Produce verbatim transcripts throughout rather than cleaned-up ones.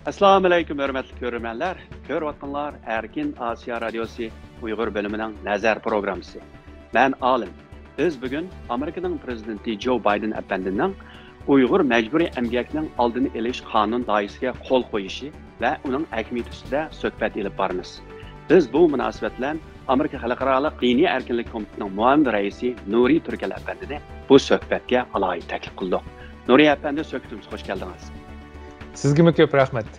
ئەسسالامۇئەلەيكۇم، ھۆرمەتلىك كۆرۈرمەنلەر. كۆرۈۋاتقانلار ئەركىن ئاسىيا رادىيوسى ئۇيغۇر بۆلۈمىنىڭ نەزەر پروگراممىسى. مەن ئالىم. بىز بۈگۈن ئامېرىكىنىڭ پىرېزىدېنتى جو بايدېن ئەپەندىنىڭ ئۇيغۇر مەجبۇرىي ئەمگەكنىڭ ئالدىنى ئېلىش قانۇن لايىھىسىگە قول قويۇشى ۋە ئۇنىڭ ئەھمىيىتى ئۈستىدە سۆھبەت ئېلىپ بارىمىز. بىز بۇ مۇناسىۋەت بىلەن ئامېرىكا خەلقئارالىق دىنىي ئەركىنلىك كومىتېتىنىڭ مۇئاۋىن رەئىسى نۇرى تۈركەل ئەپەندىنى بۇ سۆھبەتكە ئالاھىدە تەكلىپ قىلدۇق. نۇرى ئەپەندى، سۆھبىتىمىزگە خۇش كەلدىڭىز. سىزگىمۇ كۆپ رەھمەت.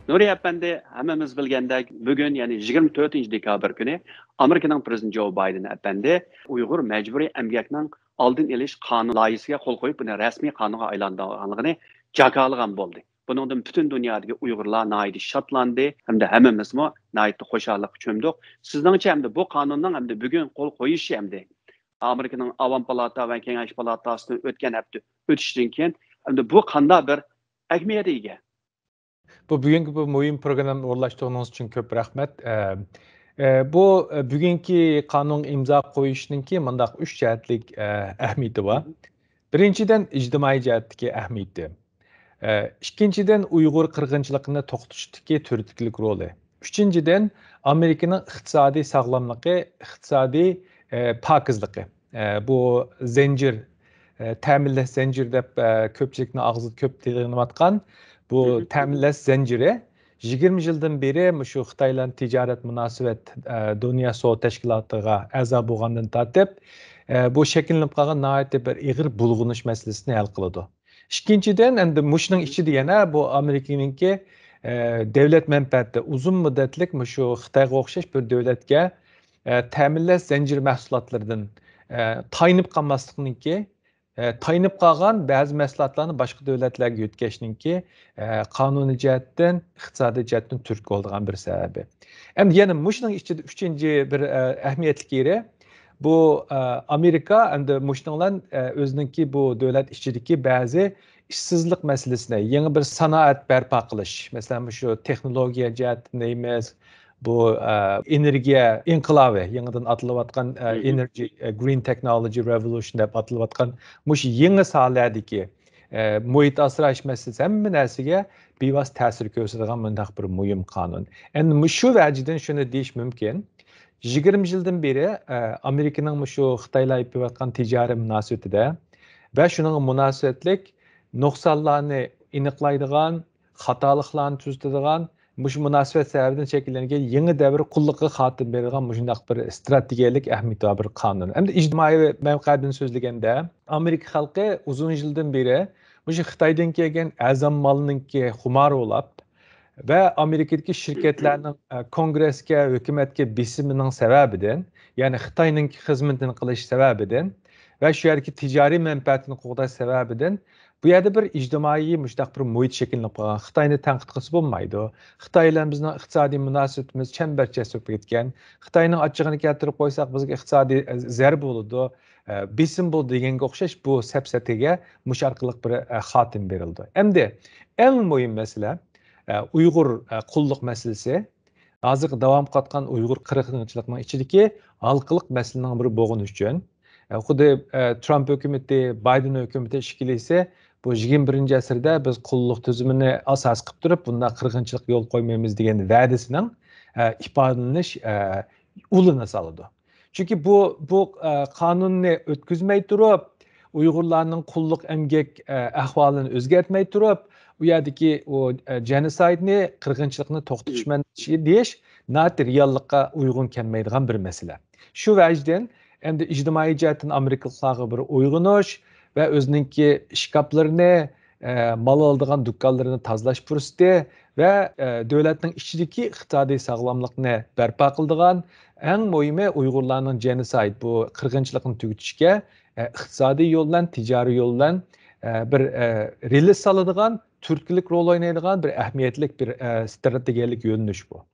نۇرى ئەپەندى، ھەممىمىز بىلگەندەك، بۈگۈن، يەنى يىگىرمە تۆتىنچى دېكابىر كۈنى ئامېرىكىنىڭ پىرېزىدېنتى جو بايدېن ئەپەندى ئۇيغۇر مەجبۇرىي ئەمگەكنىڭ ئالدىنى ئېلىش قانۇن لايىھىسىگە قول قويۇپ، بۇنى رەسمىي قانۇنغا ئايلاندۇرغانلىقىنى جاكارلىغان بولدى. بۇنىڭدىن پۈتۈن دۇنيادىكى ئۇيغۇرلار ناھايىتى شادلاندى ھەمدە ھەممىمىزمۇ ناھايىتى خۇشاللىققا چۆمدۇق. سىزنىڭچە، ئەمدى بۇ قانۇننىڭ ئەمدى بۈگۈن قول قويۇشى ئەمدى ئامېرىكىنىڭ ئاۋام پالاتا ۋە كېڭەش پالاتاسىدىن ئۆتكەن ھەپتە ئۆتۈشتىن كېيىن ئەمدى بۇ قانداق بىر ئەھمىيەتكە ئىگە؟ بۇ بۈگۈنكى بۇ مۇھىم پروگراممىنى ئورۇنلاشتۇرغىنىڭىز ئۈچۈن كۆپ رەھمەت. ئە، ئە، بۇ، ئە، بۈگۈنكى قانۇنغا ئىمزا قويۇشنىڭكى مۇنداق ئۈچ جەھەتلىك، ئە، ئەھمىيىتى بار. بىرىنچىدىن، ئىجتىمائىي جەھەتتىكى ئەھمىيىتى. ئە، ئىككىنچىدىن، ئۇيغۇر قىرغىنچىلىقىنى توختىتىشتىكى تۈرتكىلىك رولى. ئۈچىنچىدىن، ئامېرىكىنىڭ ئىقتىسادىي ساغلاملىقى، ئىقتىسادىي، ئە، پاكىزلىقى. ئە، بۇ زەنجىر، ئە، تەمىنلەش زەنجىرى دەپ، ئە، كۆپچىلىكنىڭ ئاغزىدا كۆپ تىلغىنىۋاتقان بۇ تەمىنلەش زەنجىرى يىگىرمە يىلدىن بېرى مۇشۇ خىتاي بىلەن تىجارەت مۇناسىۋەت، ئە، دۇنيا سودا تەشكىلاتىغا ئەزا بولغاندىن تارتىپ، ئە، بۇ شەكىللىنىپ قالغان ناھايىتى بىر ئېغىر بۇلغىنىش مەسىلىسىنى ھەل قىلىدۇ. ئىككىنچىدىن، ئەمدى مۇشۇنىڭ ئىچىدە يەنە بۇ ئامېرىكىنىڭكى، ئە، دۆلەت مەنپەئەتى، ئۇزۇن مۇددەتلىك مۇشۇ خىتايغا ئوخشاش بىر دۆلەتكە، ئە، تەمىنلەش زەنجىرى مەھسۇلاتلىرىدىن، ئە، تايىنىپ قالماسلىقنىڭكى، ئە، تايىنىپ قالغان بەزى مەھسۇلاتلارنى باشقا دۆلەتلەرگە يۆتكەشنىڭكى، ئە، قانۇنىي جەھەتتىن، ئىقتىسادىي جەھەتتىن تۈرتكە بولىدىغان بىر سەۋەبى. ئەمدى يەنە مۇشۇنىڭ ئىچىدە ئۈچىنچى بىر، ئە، ئەھمىيەتلىك يېرى، بۇ، ئە، ئامېرىكا ئەمدى مۇشۇنىڭ بىلەن، ئە، ئۆزىنىڭكى بۇ دۆلەت ئىچىدىكى بەزى ئىشسىزلىق مەسىلىسىنى، يېڭى بىر سانائەت بەرپا قىلىش، مەسىلەن، مۇشۇ تېخنولوگىيە جەھەتتىن دەيمىز، بۇ، ئە، ئېنېرگىيە ئىنقىلابى، يېڭىدىن ئاتىلىۋاتقان، ئە، مم. Energy، ئە، Green Technology Revolution دەپ ئاتىلىۋاتقان مۇشۇ يېڭى ساھەلەردىكى، ئە، مۇھىت ئاسراش مەسىلىسى ھەممە نەرسىگە بىۋاسىتە تەسىر كۆرسىتىدىغان مۇنداق بىر مۇھىم قانۇن. ئەمدى مۇشۇ ۋەجىدىن شۇنى دېيىش مۇمكىن، يىگىرمە يىلدىن بېرى، ئە، ئامېرىكىنىڭ مۇشۇ خىتاي بىلەن ئېلىپ بېرىۋاتقان تىجارىي مۇناسىۋىتىدە ۋە شۇنىڭغا مۇناسىۋەتلىك نۇقسانلارنى ئېنىقلايدىغان، خاتالىقلارنى تۈزىتىدىغان، مۇشۇ مۇناسىۋەت سەۋەبىدىن شەكىللەنگەن يېڭى دەۋر قۇللۇقىغا خاتىمە بېرىدىغان مۇشۇنداق بىر ئىستراتېگىيەلىك ئەھمىيىتى بار بىر قانۇن. ئەمدى ئىجتىمائىي مەۋقەدىن سۆزلىگەندە، ئامېرىكا خەلقى ئۇزۇن يىلدىن بېرى مۇشۇ خىتايدىن كەلگەن ئەرزان مالنىڭكى خۇمارى بولاپ، ۋە ئامېرىكىدىكى شىركەتلەرنىڭ، ئە، كونگرېسكە، ھۆكۈمەتكە بېسىمىنىڭ سەۋەبىدىن، يەنى خىتاينىڭكى خىزمىتىنى قىلىش سەۋەبىدىن ۋە شۇ يەردىكى تىجارىي مەنپەئەتىنى قوغداش سەۋەبىدىن بۇ يەردە بىر ئىجتىمائىي مۇشۇنداق بىر مۇھىت شەكىللىنىپ قالغان. خىتاينى تەنقىد قىلسا بولمايدۇ. خىتاي بىلەن بىزنىڭ ئىقتىسادىي مۇناسىۋىتىمىز چەمبەرچاس بولۇپ كەتكەن. خىتاينىڭ ئاچچىقىنى كەلتۈرۈپ قويساق، بىزگە ئىقتىسادىي، ئە، زەربە بولىدۇ، ئە، بېسىم بولىدۇ دېگەنگە ئوخشاش بۇ سەپسەتىگە مۇشۇ ئارقىلىق بىر، ئە، خاتىمە بېرىلىدۇ. ئەمدى ئەڭ مۇھىم مەسىلە، ئە، ئۇيغۇر، ئە، قۇللۇق مەسىلىسى. ھازىرقى داۋام قىلىۋاتقان ئۇيغۇر قىرغىنچىلىقىنىڭ ئىچىدىكى ھالقىلىق مەسىلىنىڭ بىرى بولغىنى ئۈچۈن، ئە، خۇددى، ئە، ترامپ ھۆكۈمىتى، بايدېن ھۆكۈمىتى ئىككىلىسى بۇ يىگىرمە بىرىنچى ئەسىردە بىز قۇللۇق تۈزۈمىنى ئاساس قىلىپ تۇرۇپ، بۇنداق قىرغىنچىلىققا يول قويمايمىز دېگەن ۋەدىسىنىڭ، ئە، ئىپادىلىنىش، ئە، ئۇلىنى سالىدۇ. چۈنكى بۇ، بۇ، ئە، قانۇننى ئۆتكۈزمەي تۇرۇپ، ئۇيغۇرلارنىڭ قۇللۇق ئەمگەك، ئە، ئەھۋالىنى ئۆزگەرتمەي تۇرۇپ، ئۇ يەردىكى ئۇ، ئە، جېنوسايدنى، قىرغىنچىلىقنى توختىتىش مەنىسى دېيىش ناھايىتى رېئاللىققا ئۇيغۇن كەلمەيدىغان بىر مەسىلە. شۇ ۋەجىدىن ئەمدى ئىجتىمائىي جەھەتتىن ئامېرىكىلىقلارغا بىر ئويغىنىش ۋە ئۆزىنىڭكى ئىشكاپلىرىنى، ئە، مال ئالىدىغان دۇكانلىرىنى تازىلاش پۇرسىتى ۋە، ئە، دۆلەتنىڭ ئىچىدىكى ئىقتىسادىي ساغلاملىقنى بەرپا قىلىدىغان، ئەڭ مۇھىمى ئۇيغۇرلارنىڭ جېنوسايد، بۇ قىرغىنچىلىقنى تۈگىتىشكە، ئە، ئىقتىسادىي يول بىلەن، تىجارىي يول بىلەن، ئە، بىر، ئە، رېلىس سالىدىغان، تۈرتكىلىك رول ئوينايدىغان بىر ئەھمىيەتلىك بىر، ئە، ئىستراتېگىيەلىك يۆنىلىش بۇ.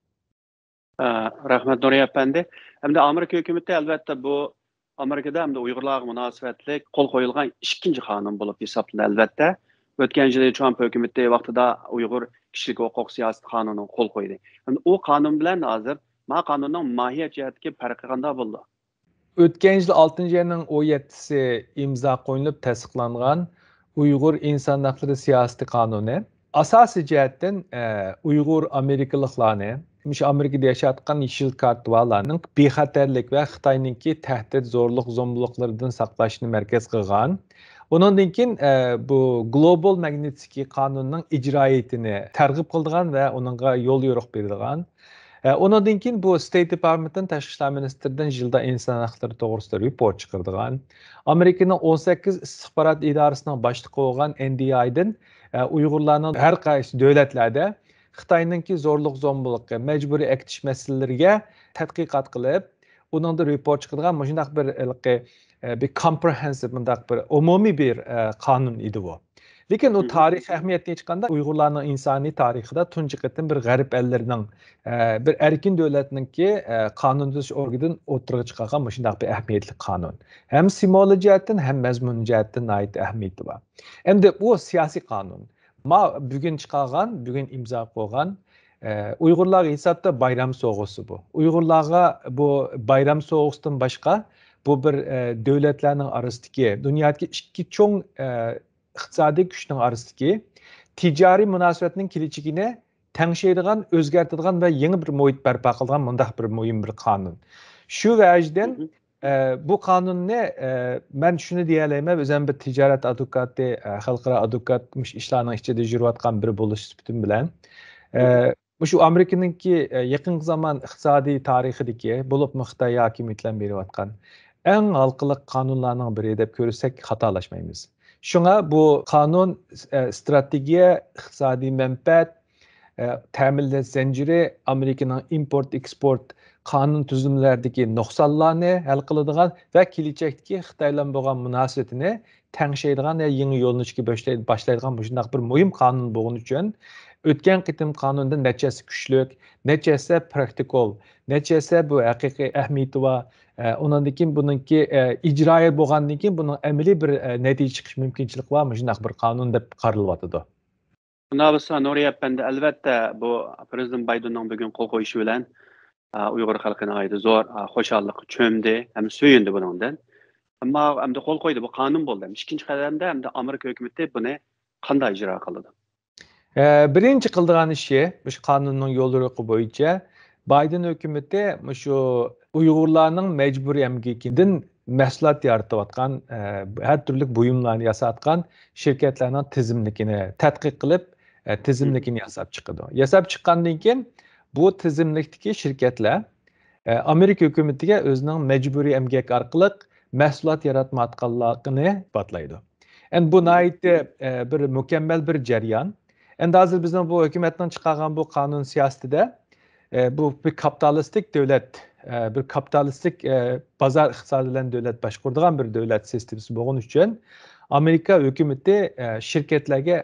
ئە، رەھمەت، نۇرى ئەپەندى. ئەمدى ئامېرىكا ھۆكۈمىتى، ئەلۋەتتە، بۇ ئامېرىكىدا ئەمدى ئۇيغۇرلارغا مۇناسىۋەتلىك قول قويۇلغان ئىككىنچى قانۇن بولۇپ ھېسابلىنىدۇ، ئەلۋەتتە. ئۆتكەن يىلى ترامپ ھۆكۈمىتى ۋاقتىدا ئۇيغۇر كىشىلىك ھوقۇق سىياسىتى قانۇنىغا قول قويدى. ئەمدى ئۇ قانۇن بىلەن ھازىر ما قانۇننىڭ ماھىيەت جەھەتتىكى پەرقى قانداق بولىدۇ؟ ئۆتكەن يىل ئالتىنچى ئاينىڭ ئون يەتتىسى ئىمزا قويۇلۇپ تەستىقلانغان ئۇيغۇر ئىنسان ھەقلىرى سىياسىتى قانۇنى ئاساسىي جەھەتتىن، ئە، ئۇيغۇر ئامېرىكىلىقلارنى، مۇشۇ ئامېرىكىدا ياشاۋاتقان يېشىل كارتىۋالارنىڭ بىخەتەرلىك ۋە خىتاينىڭكى تەھدىت، زورلۇق، زومبۇلۇقلىرىدىن ساقلاشنى مەركەز قىلغان. ئۇنىڭدىن كېيىن، ئە، بۇ گلوبال ماگنىتسكىي قانۇننىڭ ئىجرائىيىتىنى تەرغىب قىلىدىغان ۋە ئۇنىڭغا يول يورۇق بېرىدىغان. ئە، ئۇنىڭدىن كېيىن بۇ ستېيت دېپارتمېنتتىن، تاشقى ئىشلار مىنىستىرىدىن يىلدا ئىنسان ھەقلىرى توغرىسىدا رېپورت چىقىرىدىغان. ئامېرىكىنىڭ ئون سەككىز ئىستىخبارات ئىدارىسىنىڭ باشلىقى بولغان ئېن دى ئايدىن، ئە، ئۇيغۇرلارنىڭ ھەر قايسى دۆلەتلەردە خىتاينىڭكى زورلۇق زومبۇلۇقى، مەجبۇرىي ئەكېتىش مەسىلىلىرىگە تەتقىقات قىلىپ، ئۇنىڭدا رېپورت چىقىدىغان مۇشۇنداق بىر ھېلىقى، ئە، بىر كومپرېھېنسىپ، مۇنداق بىر ئومۇمىي بىر، ئە، قانۇن ئىدى بۇ. لېكىن ئۇ تارىخىي ئەھمىيەتنى ھېچقانداق ئۇيغۇرلارنىڭ ئىنسانىي تارىخىدا تۇنجى قېتىم بىر غەرب ئەللىرىنىڭ، ئە، بىر ئەركىن دۆلەتنىڭكى، ئە، قانۇن تۈزۈش ئورگىنىدىن ئوتتۇرىغا چىقارغان مۇشۇنداق بىر ئەھمىيەتلىك قانۇن. ھەم سىمۋولى جەھەتتىن، ھەم مەزمۇنى جەھەتتىن ناھايىتى ئەھمىيىتى بار. ئەمدى ئۇ سىياسىي قانۇن. ما بۈگۈن چىقارغان، بۈگۈن ئىمزا قويغان، ئە، ئۇيغۇرلارغا ھېسابتا بايرام سوۋغىسى بۇ. ئۇيغۇرلارغا بۇ بايرام سوۋغىسىدىن باشقا، بۇ بىر، ئە، دۆلەتلەرنىڭ ئارىسىدىكى، دۇنيادىكى ئىككى چوڭ، ئە، ئىقتىسادىي كۈچنىڭ ئارىسىدىكى تىجارىي مۇناسىۋەتنىڭ كېلىچىكىنى تەڭشەيدىغان، ئۆزگەرتىدىغان ۋە يېڭى بىر مۇھىت بەرپا قىلىدىغان مۇنداق بىر مۇھىم بىر قانۇن. شۇ ۋەجىدىن، ئە، بۇ قانۇننى، ئە، مەن شۇنى دېيەلەيمەن، ئۆزۈم بىر تىجارەت ئادۋوكاتى، ئە، خەلقئارا ئادۋوكات، مۇشۇ ئىشلارنىڭ ئىچىدە يۈرۈۋاتقان بىرى بولۇش سۈپىتىم بىلەن. ئە، مۇشۇ ئامېرىكىنىڭكى، ئە، يېقىنقى زامان ئىقتىسادىي تارىخىدىكى، بولۇپمۇ خىتاي ھاكىمىيىتى بىلەن بېرىۋاتقان ئەڭ ھالقىلىق قانۇنلارنىڭ بىرى دەپ كۆرسەك خاتالاشمايمىز. شۇڭا بۇ قانۇن، ئە، ئىستراتېگىيە، ئىقتىسادىي مەنپەئەت، ئە، تەمىنلەش زەنجىرى، ئامېرىكىنىڭ ئىمپورت، ئېكسپورت قانۇن تۈزۈملەردىكى نۇقسانلارنى ھەل قىلىدىغان ۋە كېلىچەكتىكى خىتاي بىلەن بولغان مۇناسىۋىتىنى تەڭشەيدىغان ۋە يېڭى يۆنىلىشكە باشلىدىغان مۇشۇنداق بىر مۇھىم قانۇن بولغىنى ئۈچۈن، ئۆتكەن قېتىم قانۇندىن نەچچە ھەسسە كۈچلۈك، نەچچە ھەسسە پراكتىكال، نەچچە ھەسسە بۇ ھەقىقىي ئەھمىيىتى بار. ئە، ئۇنىڭدىن كېيىن بۇنىڭكى، ئە، ئىجرائىيە بولغاندىن كېيىن بۇنىڭ ئەمەلىي بىر، ئە، نەتىجە چىقىش مۇمكىنچىلىكى بار مۇشۇنداق بىر قانۇن دەپ قارىلىۋاتىدۇ. شۇنداق بولسا، نۇرى ئەپەندى، ئەلۋەتتە، بۇ پىرېزىدېنت بايدېننىڭ بۈگۈن قول قويۇشى بىلەن، ئا، ئۇيغۇر خەلقى ناھايىتى زور، ئا، خۇشاللىققا چۆمدى ھەم سۆيۈندى بۇنىڭدىن. ئەمما ئەمدى قول قويدى، بۇ قانۇن بولدى. ئىككىنچى قەدەمدە ئەمدى ئامېرىكا ھۆكۈمىتى بۇنى قانداق ئىجرا قىلىدۇ؟ ئە، بىرىنچى قىلىدىغان ئىشى، مۇشۇ قانۇننىڭ يوليورۇقى بويىچە بايدېن ھۆكۈمىتى مۇشۇ ئۇيغۇرلارنىڭ مەجبۇرىي ئەمگىكىدىن مەھسۇلات يارىتىۋاتقان، ئە، ھەر تۈرلۈك بۇيۇملارنى ياساتقان شىركەتلەرنىڭ تىزىملىكىنى تەتقىق قىلىپ، ئە، تىزىملىكىنى ياساپ چىقىدۇ. ياساپ چىققاندىن كېيىن بۇ تىزىملىكتىكى شىركەتلەر، ئە، ئامېرىكا ھۆكۈمىتىگە ئۆزىنىڭ مەجبۇرىي ئەمگەك ئارقىلىق مەھسۇلات ياراتمايۋاتقانلىقىنى ئىسپاتلايدۇ. ئەمدى بۇ ناھايىتى، ئە، بىر مۇكەممەل بىر جەريان. ئەمدى ھازىر بىزنىڭ بۇ ھۆكۈمەتنىڭ چىقارغان بۇ قانۇن سىياسىتىدە، ئە، بۇ بىر كاپىتالىستىك دۆلەت، ئە، بىر كاپىتالىستىك، ئە، بازار ئىقتىسادى بىلەن دۆلەت باشقۇرىدىغان بىر دۆلەت سىستېمىسى بولغىنى ئۈچۈن، ئامېرىكا ھۆكۈمىتى، ئە، شىركەتلەرگە،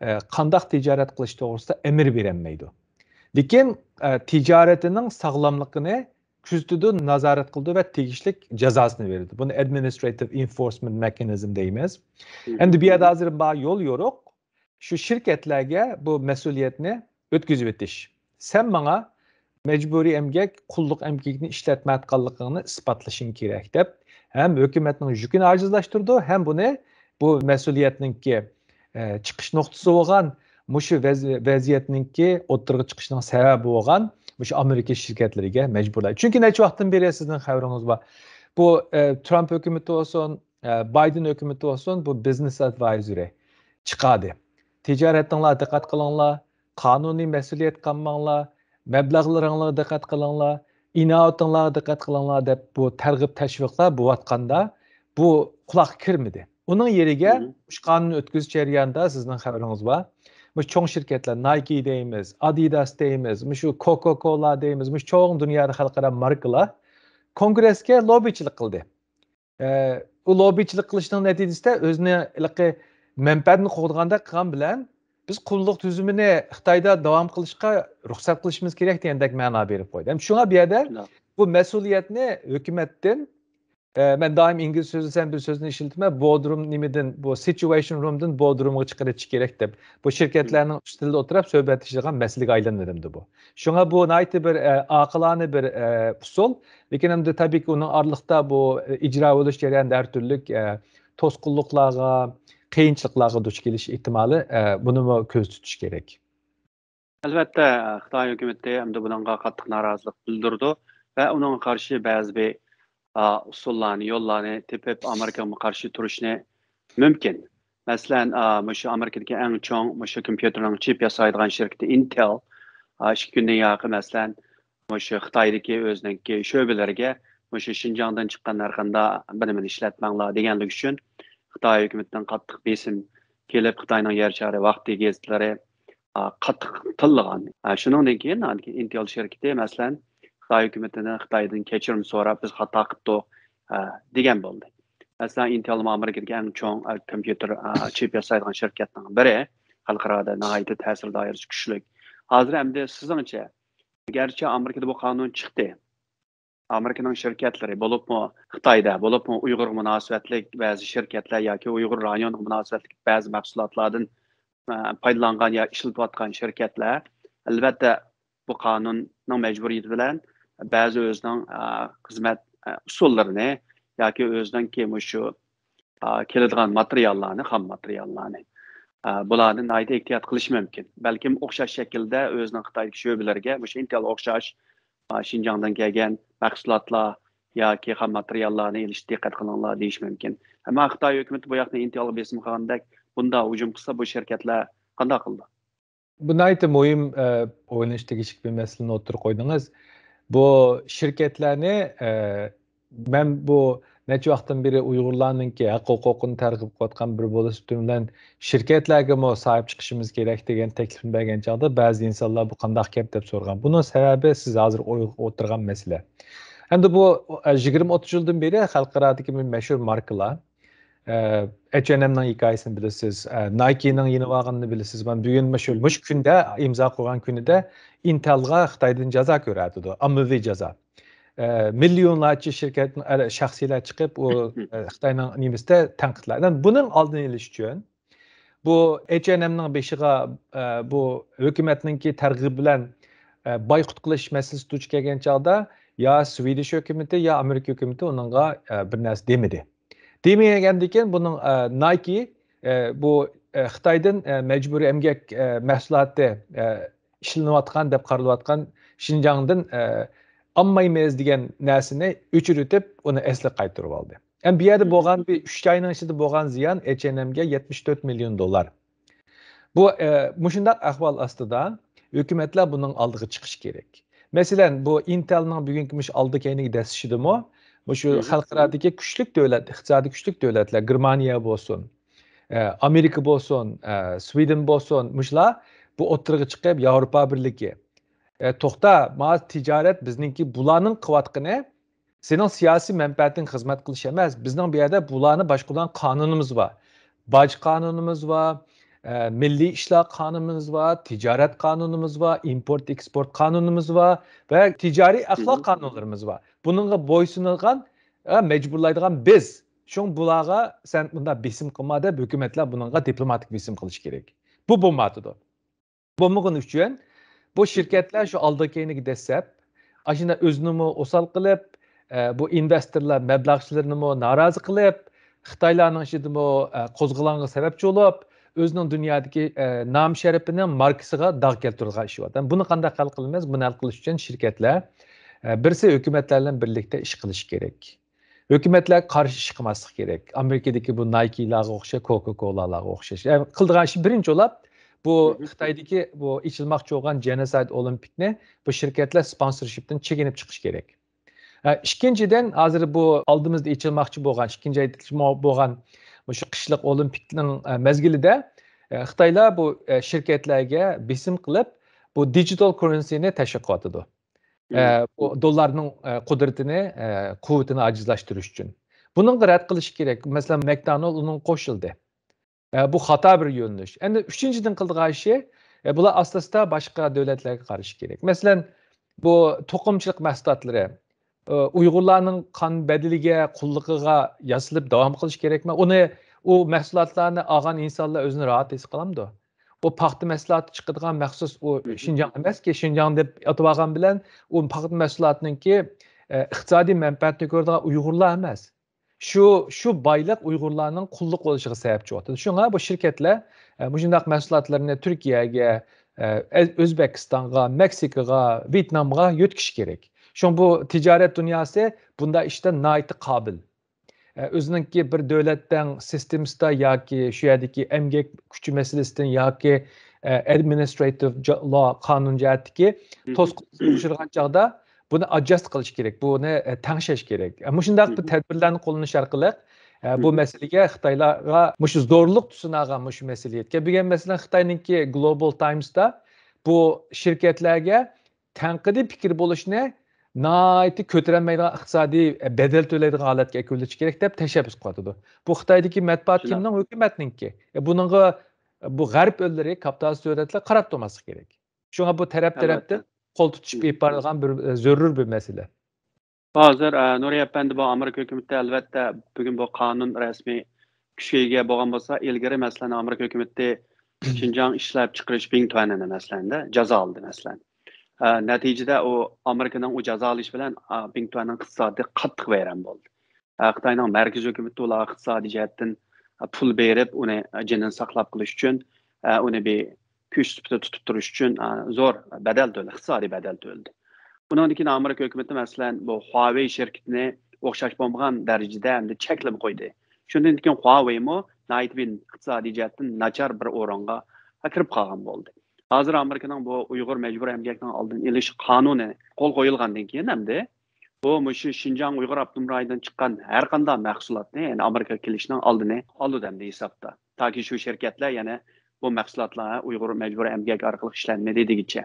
ئە، قانداق تىجارەت قىلىش توغرىسىدا ئەمىر بېرەلمەيدۇ. لېكىن، ئە، تىجارىتىنىڭ ساغلاملىقىنى كۆزىتىدۇ، نازارەت قىلىدۇ ۋە تېگىشلىك جازاسىنى بېرىدۇ. بۇنى ئادمىنىستراتىپ ئېنفورسمېنت مېخانىزم دەيمىز. ئەمدى بۇ يەردە ھازىر بار يول يورۇق. شۇ شىركەتلەرگە بۇ مەسئۇلىيەتنى ئۆتكۈزۈۋېتىش. سەن ماڭا مەجبۇرىي ئەمگەك، قۇللۇق ئەمگىكىنى ئىشلەتمەيۋاتقانلىقىڭنى ئىسپاتلىشىڭ كېرەك دەپ، ھەم ھۆكۈمەتنىڭ يۈكىنى ئاجىزلاشتۇرىدۇ، ھەم بۇنى بۇ مەسئۇلىيەتنىڭكى، ئە، چىقىش نۇقتىسى بولغان، مۇشۇ ۋەز-، ۋەزىيەتنىڭكى ئوتتۇرىغا چىقىشىنىڭ سەۋەبى بولغان مۇشۇ ئامېرىكا شىركەتلىرىگە مەجبۇرلايدۇ. چۈنكى نەچچە ۋاقىتتىن بېرى سىزنىڭ خەۋىرىڭىز بار. بۇ، ئە، ترامپ ھۆكۈمىتى بولسۇن، ئە، بايدېن ھۆكۈمىتى بولسۇن، بۇ بىزنېس ئادۋايزېرى چىقاردى. تىجارىتىڭلارغا دىققەت قىلىڭلار، قانۇنىي مەسئۇلىيەتكە قالماڭلار، مەبلەغلىرىڭلارغا دىققەت قىلىڭلار، ئىناۋىتىڭلارغا دىققەت قىلىڭلار دەپ بۇ تەرغىب تەشۋىقلار بولۇۋاتقاندا، بۇ قۇلاققا كىرمىدى. ئۇنىڭ يېرىگە مۇشۇ قانۇن ئۆتكۈزۈش جەريانىدا سىزنىڭ خەۋىرىڭىز بار. مۇشۇ چوڭ شىركەتلەر، نايكى دەيمىز، ئادىداس دەيمىز، مۇشۇ كوكا كولا دەيمىز، مۇشۇ چوڭ دۇنيادا خەلقئارا ماركىلار كونگرېسكە لوببىچىلىك قىلدى. ئە، ئۇ لوببىچىلىك قىلىشنىڭ نەتىجىسىدە ئۆزىنى ھېلىقى مەنپەئەتىنى قوغدىغاندەك قىلغان بىلەن، بىز قۇللۇق تۈزۈمىنى خىتايدا داۋام قىلىشقا رۇخسەت قىلىشىمىز كېرەك دېگەندەك مەنا بېرىپ قويدى. ھەم شۇڭا بۇ يەردە بۇ مەسئۇلىيەتنى ھۆكۈمەتتىن، ئە، مەن دائىم ئىنگلىز سۆزلىسەم بىر سۆزنى ئىشلىتىمەن، بودروم نېمىدىن، بۇ سىتۇئېيشن رومدىن بودرومغا چىقىرىپ چىقىش كېرەك دەپ، بۇ شىركەتلەرنىڭ ئۈستىلىدە ئولتۇرۇپ سۆھبەتلىشىدىغان مەسىلىگە ئايلاندى ئەمدى بۇ. شۇڭا بۇ ناھايىتى بىر، ئە، ئاقىلانە بىر، ئە، ئۇسۇل. لېكىن ئەمدى تەبىئىيكى ئۇنىڭ ئارىلىقتا بۇ، ئە، ئىجرا بولۇش جەريانىدا ھەر تۈرلۈك، ئە، توسقۇنلۇقلارغا، قىيىنچىلىقلارغا دۇچ كېلىش ئېھتىمالى، ئە، بۇنىمۇ كۆزدە تۇتۇش كېرەك. ئەلۋەتتە، خىتاي ھۆكۈمىتى ئەمدى بۇنىڭغا قاتتىق نارازىلىق بىلدۈرىدۇ ۋە ئۇنىڭغا قارشى بەزى بىر، ئا، ئۇسۇللارنى، يوللارنى تېپىپ، ئامېرىكىغا قارشى تۇرۇشنى مۇمكىن. مەسىلەن، ئا، مۇشۇ ئامېرىكىدىكى ئەڭ چوڭ مۇشۇ كومپيۇتېرنىڭ چىپ ياسايدىغان شىركىتى ئىنتېل، ئا، ئىككى كۈندىن ياقى، مەسىلەن، مۇشۇ خىتايدىكى ئۆزىنىڭكى شۆبىلىرىگە مۇشۇ شىنجاڭدىن چىققان ھەر قانداق بىر نېمىنى ئىشلەتمەڭلار دېگەنلىكى ئۈچۈن خىتاي ھۆكۈمىتىدىن قاتتىق بېسىم كېلىپ، خىتاينىڭ يەر شارى ۋاقتى گېزىتلىرى، ئا، قاتتىق تىللىغان. ئا، شۇنىڭدىن كېيىن ئىنتېل شىركىتى، مەسىلەن، خىتاي ھۆكۈمىتىدىن، خىتايدىن كەچۈرۈم سوراپ، بىز خاتا قىپتۇق، ئا، دېگەن بولدى. مەسىلەن، ئىنتېل ئامېرىكىدىكى ئەڭ چوڭ، ئا، كومپيۇتېر، ئا، چىپ ياسايدىغان شىركەتنىڭ بىرى، خەلقئارادا ناھايىتى تەسىر دائىرىسى كۈچلۈك. ھازىر ئەمدى سىزنىڭچە، گەرچە ئامېرىكىدا بۇ قانۇن چىقتى، ئامېرىكىنىڭ شىركەتلىرى، بولۇپمۇ خىتايدا، بولۇپمۇ ئۇيغۇرغا مۇناسىۋەتلىك بەزى شىركەتلەر ياكى ئۇيغۇر رايونىغا مۇناسىۋەتلىك بەزى مەھسۇلاتلاردىن، ئە، پايدىلانغان يا ئىشلىتىۋاتقان شىركەتلەر، ئەلۋەتتە، بۇ قانۇننىڭ مەجبۇرىيىتى بىلەن بەزى ئۆزىنىڭ، ئە، خىزمەت، ئە، ئۇسۇللىرىنى ياكى ئۆزىنىڭكى مۇشۇ، ئە، كېلىدىغان ماتېرىياللارنى، خام ماتېرىياللارنى، ئە، بۇلارنى ناھايىتى ئېھتىيات قىلىشى مۇمكىن. بەلكىم ئوخشاش شەكىلدە ئۆزىنىڭ خىتايدىكى شۆبىلىرىگە مۇشۇ ئىنتېلغا ئوخشاش، ئا، شىنجاڭدىن كەلگەن مەھسۇلاتلار ياكى خام ماتېرىياللارنى ئېلىشقا دىققەت قىلىڭلار دېيىشى مۇمكىن. ئەمما خىتاي ھۆكۈمىتى بۇ ياقتا ئىنتېلغا بېسىم قىلغاندەك بۇنداق ھۇجۇم قىلسا، بۇ شىركەتلەر قانداق قىلىدۇ؟ بۇ ناھايىتى مۇھىم، ئە، ئويلىنىش تېگىشلىك بىر مەسىلىنى ئوتتۇرىغا قويدىڭىز. بۇ شىركەتلەرنى، ئە، مەن بۇ نەچچە ۋاقىتتىن بېرى ئۇيغۇرلارنىڭكى ھەق ھوقۇقىنى تەرغىب قىلىۋاتقان بىرى بولۇش سۈپىتىم بىلەن، شىركەتلەرگىمۇ ساھىب چىقىشىمىز كېرەك دېگەن تەكلىپنى بەرگەن چاغدا، بەزى ئىنسانلار بۇ قانداق گەپ دەپ سورىغان. بۇنىڭ سەۋەبى سىز ھازىر ئويغا ئولتۇرغان مەسىلە. ئەمدى بۇ، ئە، يىگىرمە ئوتتۇز يىلدىن بېرى خەلقئارادىكى بىر مەشھۇر ماركىلار، ئە، ئېچ ئەند ئېمنىڭ ھېكايىسىنى بىلىسىز، ئە، نايكىنىڭ يېنىۋالغىنىنى بىلىسىز. مانا بۈگۈن مۇشۇ، مۇشۇ كۈندە، ئىمزا قويغان كۈنىدە ئىنتېلغا خىتايدىن جازا كۆرۈۋاتىدۇ، ئاممىۋى جازا. ئە، مىليونلارچە شىركەت، ئە، شەخسىيلەر چىقىپ، ئۇ، ئە، خىتاينىڭ نېمىسىدە تەنقىدلەر. بۇنىڭ ئالدىنى ئېلىش ئۈچۈن بۇ ئېچ ئەند ئېمنىڭ بېشىغا، ئە، بۇ ھۆكۈمەتنىڭكى تەرغىبى بىلەن، ئە، بايقۇت قىلىش مەسىلىسى دۇچ كەلگەن چاغدا يا سۋىدىش ھۆكۈمىتى، يا ئامېرىكا ھۆكۈمىتى ئۇنىڭغا، ئە، بىر نەرسە دېمىدى. دېمىگەندىن كېيىن بۇنىڭ، ئە، نايكى، ئە، بۇ، ئە، خىتايدىن، ئە، مەجبۇرىي ئەمگەك، ئە، مەھسۇلاتى، ئە، ئىشلىنىۋاتقان دەپ قارىلىۋاتقان شىنجاڭدىن، ئە، ئالمايمىز دېگەن نەرسىنى ئۆچۈرۈۋېتىپ، ئۇنى ئەسلىگە قايتۇرۇۋالدى. ئەمدى بۇ يەردە بولغان بىر ئۈچ ئاينىڭ ئىچىدە بولغان زىيان ئېچ ئەند ئېمگە يەتمىش تۆت مىليون دوللار. بۇ، ئە، مۇشۇنداق ئەھۋال ئاستىدا ھۆكۈمەتلەر بۇنىڭ ئالدىغا چىقىشى كېرەك. مەسىلەن، بۇ ئىنتېلنىڭ بۈگۈنكى مۇشۇ ئالدى كەينىگە دەسسىشىدىمۇ، مۇشۇ خەلقئارادىكى كۈچلۈك دۆلەت، ئىقتىسادىي كۈچلۈك دۆلەتلەر، گېرمانىيە بولسۇن، ئە، ئامېرىكا بولسۇن، ئە، سۋىدېن بولسۇن، مۇشۇلار بۇ ئوتتۇرىغا چىقىپ، ياۋروپا بىرلىكى، ئە، توختا، ما تىجارەت بىزنىڭكى، بۇلارنىڭ قىلىۋاتقىنى سېنىڭ سىياسىي مەنپەئەتىڭگە خىزمەت قىلىش ئەمەس. بىزنىڭ بۇ يەردە بۇلارنى باشقۇرىدىغان قانۇنىمىز بار. باج قانۇنىمىز بار، ئە، مىللىي ئىشلار قانۇنىمىز بار، تىجارەت قانۇنىمىز بار، ئىمپورت ئېكسپورت قانۇنىمىز بار ۋە تىجارىي ئەخلاق قانۇنلىرىمىز بار. بۇنىڭغا بويسۇنىدىغان، ئە، مەجبۇرلايدىغان بىز. شۇڭا بۇلارغا سەن بۇنداق بېسىم قىلما دەپ ھۆكۈمەتلەر بۇنىڭغا دىپلوماتىك بېسىم قىلىشى كېرەك. بۇ بولمايدۇ. بولمىغىنى ئۈچۈن بۇ شىركەتلەر شۇ ئالدى كەينىگە دەسسەپ، ئاشۇنداق ئۆزىنىمۇ ئوسال قىلىپ، ئە، بۇ ئىنۋېستورلار مەبلەغچىلىرىنىمۇ نارازى قىلىپ، خىتايلارنىڭ ئىچىدىمۇ، ئە، قوزغىلاڭغا سەۋەبچى بولۇپ، ئۆزىنىڭ دۇنيادىكى، ئە، نام شەرىپىنىڭ ماركىسىغا داغ كەلتۈرىدىغان ئىش بار. بۇنى قانداق ھەل قىلىمىز؟ بۇنى ھەل قىلىش ئۈچۈن شىركەتلەر، ئە، بىرسى ھۆكۈمەتلەر بىلەن بىرلىكتە ئىش قىلىشى كېرەك. ھۆكۈمەتلەرگە قارشى ئىش قىلماسلىق كېرەك. ئامېرىكىدىكى بۇ نايكىلارغا ئوخشاش، كوكا كولالارغا ئوخشاش. يەنى قىلىدىغان ئىشى بىرىنچى بولۇپ، بۇ خىتايدىكى بۇ ئېچىلماقچى بولغان جېنوسايد ئولىمپىكنى بۇ شىركەتلەر سپونسورشىپتىن چېكىنىپ چىقىشى كېرەك. ئە، ئىككىنچىدىن، ھازىر بۇ ئالدىمىزدا ئېچىلماقچى بولغان، ئىككىنچى ئايدا ئېچىلماق بولغان مۇشۇ قىشلىق ئولىمپىكنىڭ، ئە، مەزگىلىدە، ئە، خىتايلار بۇ، ئە، شىركەتلەرگە بېسىم قىلىپ، بۇ دىجىتال كۇررېنسىنى تەشۋىق قىلىۋاتىدۇ. ئە، بۇ دوللارنىڭ، ئە، قۇدرىتىنى، ئە، قۇۋۋىتىنى ئاجىزلاشتۇرۇش ئۈچۈن. بۇنىڭغا رەت قىلىش كېرەك. مەسىلەن، مەكدونالد ئۇنىڭغا قوشۇلدى. ئە، بۇ خاتا بىر يۆنىلىش. ئەمدى ئۈچىنچىدىن قىلىدىغان ئىشى، ئە، بۇلار ئاستا-ئاستا باشقا دۆلەتلەرگە قارىشى كېرەك. مەسىلەن، بۇ توقۇمىچىلىق مەھسۇلاتلىرى، ئە، ئۇيغۇرلارنىڭ قان بەدىلىگە، قۇللۇقىغا ياسىلىپ داۋام قىلىشى كېرەكمۇ؟ ئۇنى، ئۇ مەھسۇلاتلارنى ئالغان ئىنسانلار ئۆزىنى راھەت ھېس قىلامدۇ؟ ئۇ پاختا مەھسۇلاتى چىقىدىغان مەخسۇس، ئۇ شىنجاڭ ئەمەسكى، شىنجاڭ دەپ ئاتىۋالغان بىلەن ئۇ پاختا مەھسۇلاتىنىڭكى، ئە، ئىقتىسادىي مەنپەئەتنى كۆرىدىغان ئۇيغۇرلار ئەمەس. شۇ، شۇ بايلىق ئۇيغۇرلارنىڭ قۇللۇق بولۇشىغا سەۋەبچى بولۇپ تۇرىدۇ. شۇڭا بۇ شىركەتلەر، ئە، مۇشۇنداق مەھسۇلاتلىرىنى تۈركىيەگە، ئە، ئۆز-، ئۆزبېكىستانغا، مېكسىكىغا، ۋيېتنامغا يۆتكىشى كېرەك. شۇڭا بۇ تىجارەت دۇنياسى بۇنداق ئىشتا ناھايىتى قابىل. ئە، ئۆزىنىڭكى بىر دۆلەتنىڭ سىستېمىسىدا ياكى شۇ يەردىكى ئەمگەك كۈچى مەسىلىسىدىن ياكى، ئە، ئادمىنىستراتىپ جا-، لا، قانۇن جەھەتتىكى توسقۇنلارغا ئۇچرىغان چاغدا بۇنى ئادجاست قىلىش كېرەك، بۇنى، ئە، تەڭشەش كېرەك. ئە، مۇشۇنداق بىر تەدبىرلەرنى قوللىنىش ئارقىلىق، ئە، بۇ مەسىلىگە خىتايلارغا مۇشۇ زورلۇق سۇنغان مۇشۇ مەسىلە يەتكەن. بۈگۈن، مەسىلەن، خىتاينىڭكى گلوبال تايمستا بۇ شىركەتلەرگە تەنقىدىي پىكىر بولۇشنى ناھايىتى كۆتۈرەلمەيدىغان ئىقتىسادىي بەدەل تۆلەيدىغان ھالەتكە ئەكېلىۋېتىش كېرەك دەپ تەشەببۇس قىلىۋاتىدۇ. بۇ خىتايدىكى مەتبۇئات كىمنىڭ؟ ھۆكۈمەتنىڭكى. ئە، بۇنىڭغا بۇ غەرب ئۆللىرى، كاپىتالىست دۆلەتلەر قاراپ تۇرماسلىقى كېرەك. شۇڭا بۇ تەرەپ-تەرەپتىن قول تۇتۇشۇپ ئېلىپ بارىدىغان بىر، ئە، زۆرۈر بىر مەسىلە. ھازىر، ئە، نۇرى ئەپەندى، بۇ ئامېرىكا ھۆكۈمىتى ئەلۋەتتە بۈگۈن بۇ قانۇن رەسمىي كۈچكە ئىگە بولغان بولسا، ئىلگىرى، مەسىلەن، ئامېرىكا ھۆكۈمىتى شىنجاڭ ئىشلەپچىقىرىش بىڭتۈەنىنى، مەسىلەن، جازا ئالدى، مەسىلەن. ئە، نەتىجىدە ئۇ ئامېرىكىنىڭ ئۇ جازا ئېلىشى بىلەن، ئە، بىڭتۈەننىڭ ئىقتىسادى قاتتىق ۋەيران بولدى. ئە، خىتاينىڭ مەركىزىي ھۆكۈمىتى ئۇلارغا ئىقتىسادىي جەھەتتىن، ئە، پۇل بېرىپ، ئۇنى، ئە، جېنىنى ساقلاپ قېلىش ئۈچۈن، ئە، ئۇنى بىر كۈچ سۈپىتىدە تۇتۇپ تۇرۇش ئۈچۈن، ئە، زور بەدەل تۆلىدى، ئىقتىسادىي بەدەل تۆلىدى. بۇنىڭدىن كېيىن ئامېرىكا ھۆكۈمىتى، مەسىلەن، بۇ خۇاۋېي شىركىتىنى ئوخشاش بولمىغان دەرىجىدە ئەمدى چەكلىمە قويدى. شۇندىن كېيىن خۇاۋېيمۇ ناھايىتى بىر ئىقتىسادىي جەھەتتىن ناچار بىر ئورۇنغا كىرىپ قالغان بولدى. ھازىر ئامېرىكىنىڭ بۇ ئۇيغۇر مەجبۇرىي ئەمگەكنىڭ ئالدىنى ئېلىش قانۇنى قول قويۇلغاندىن كېيىن ئەمدى بۇ مۇشۇ شىنجاڭ ئۇيغۇر ئاپتونوم رايونىدىن چىققان ھەر قانداق مەھسۇلاتنى، يەنى ئامېرىكىغا كېلىشنىڭ ئالدىنى ئالىدۇ ئەمدى ھېسابتا. تاكى شۇ شىركەتلەر يەنە بۇ مەھسۇلاتلار ئۇيغۇر مەجبۇرىي ئەمگەك ئارقىلىق ئىشلەنمىدى دېگۈچە.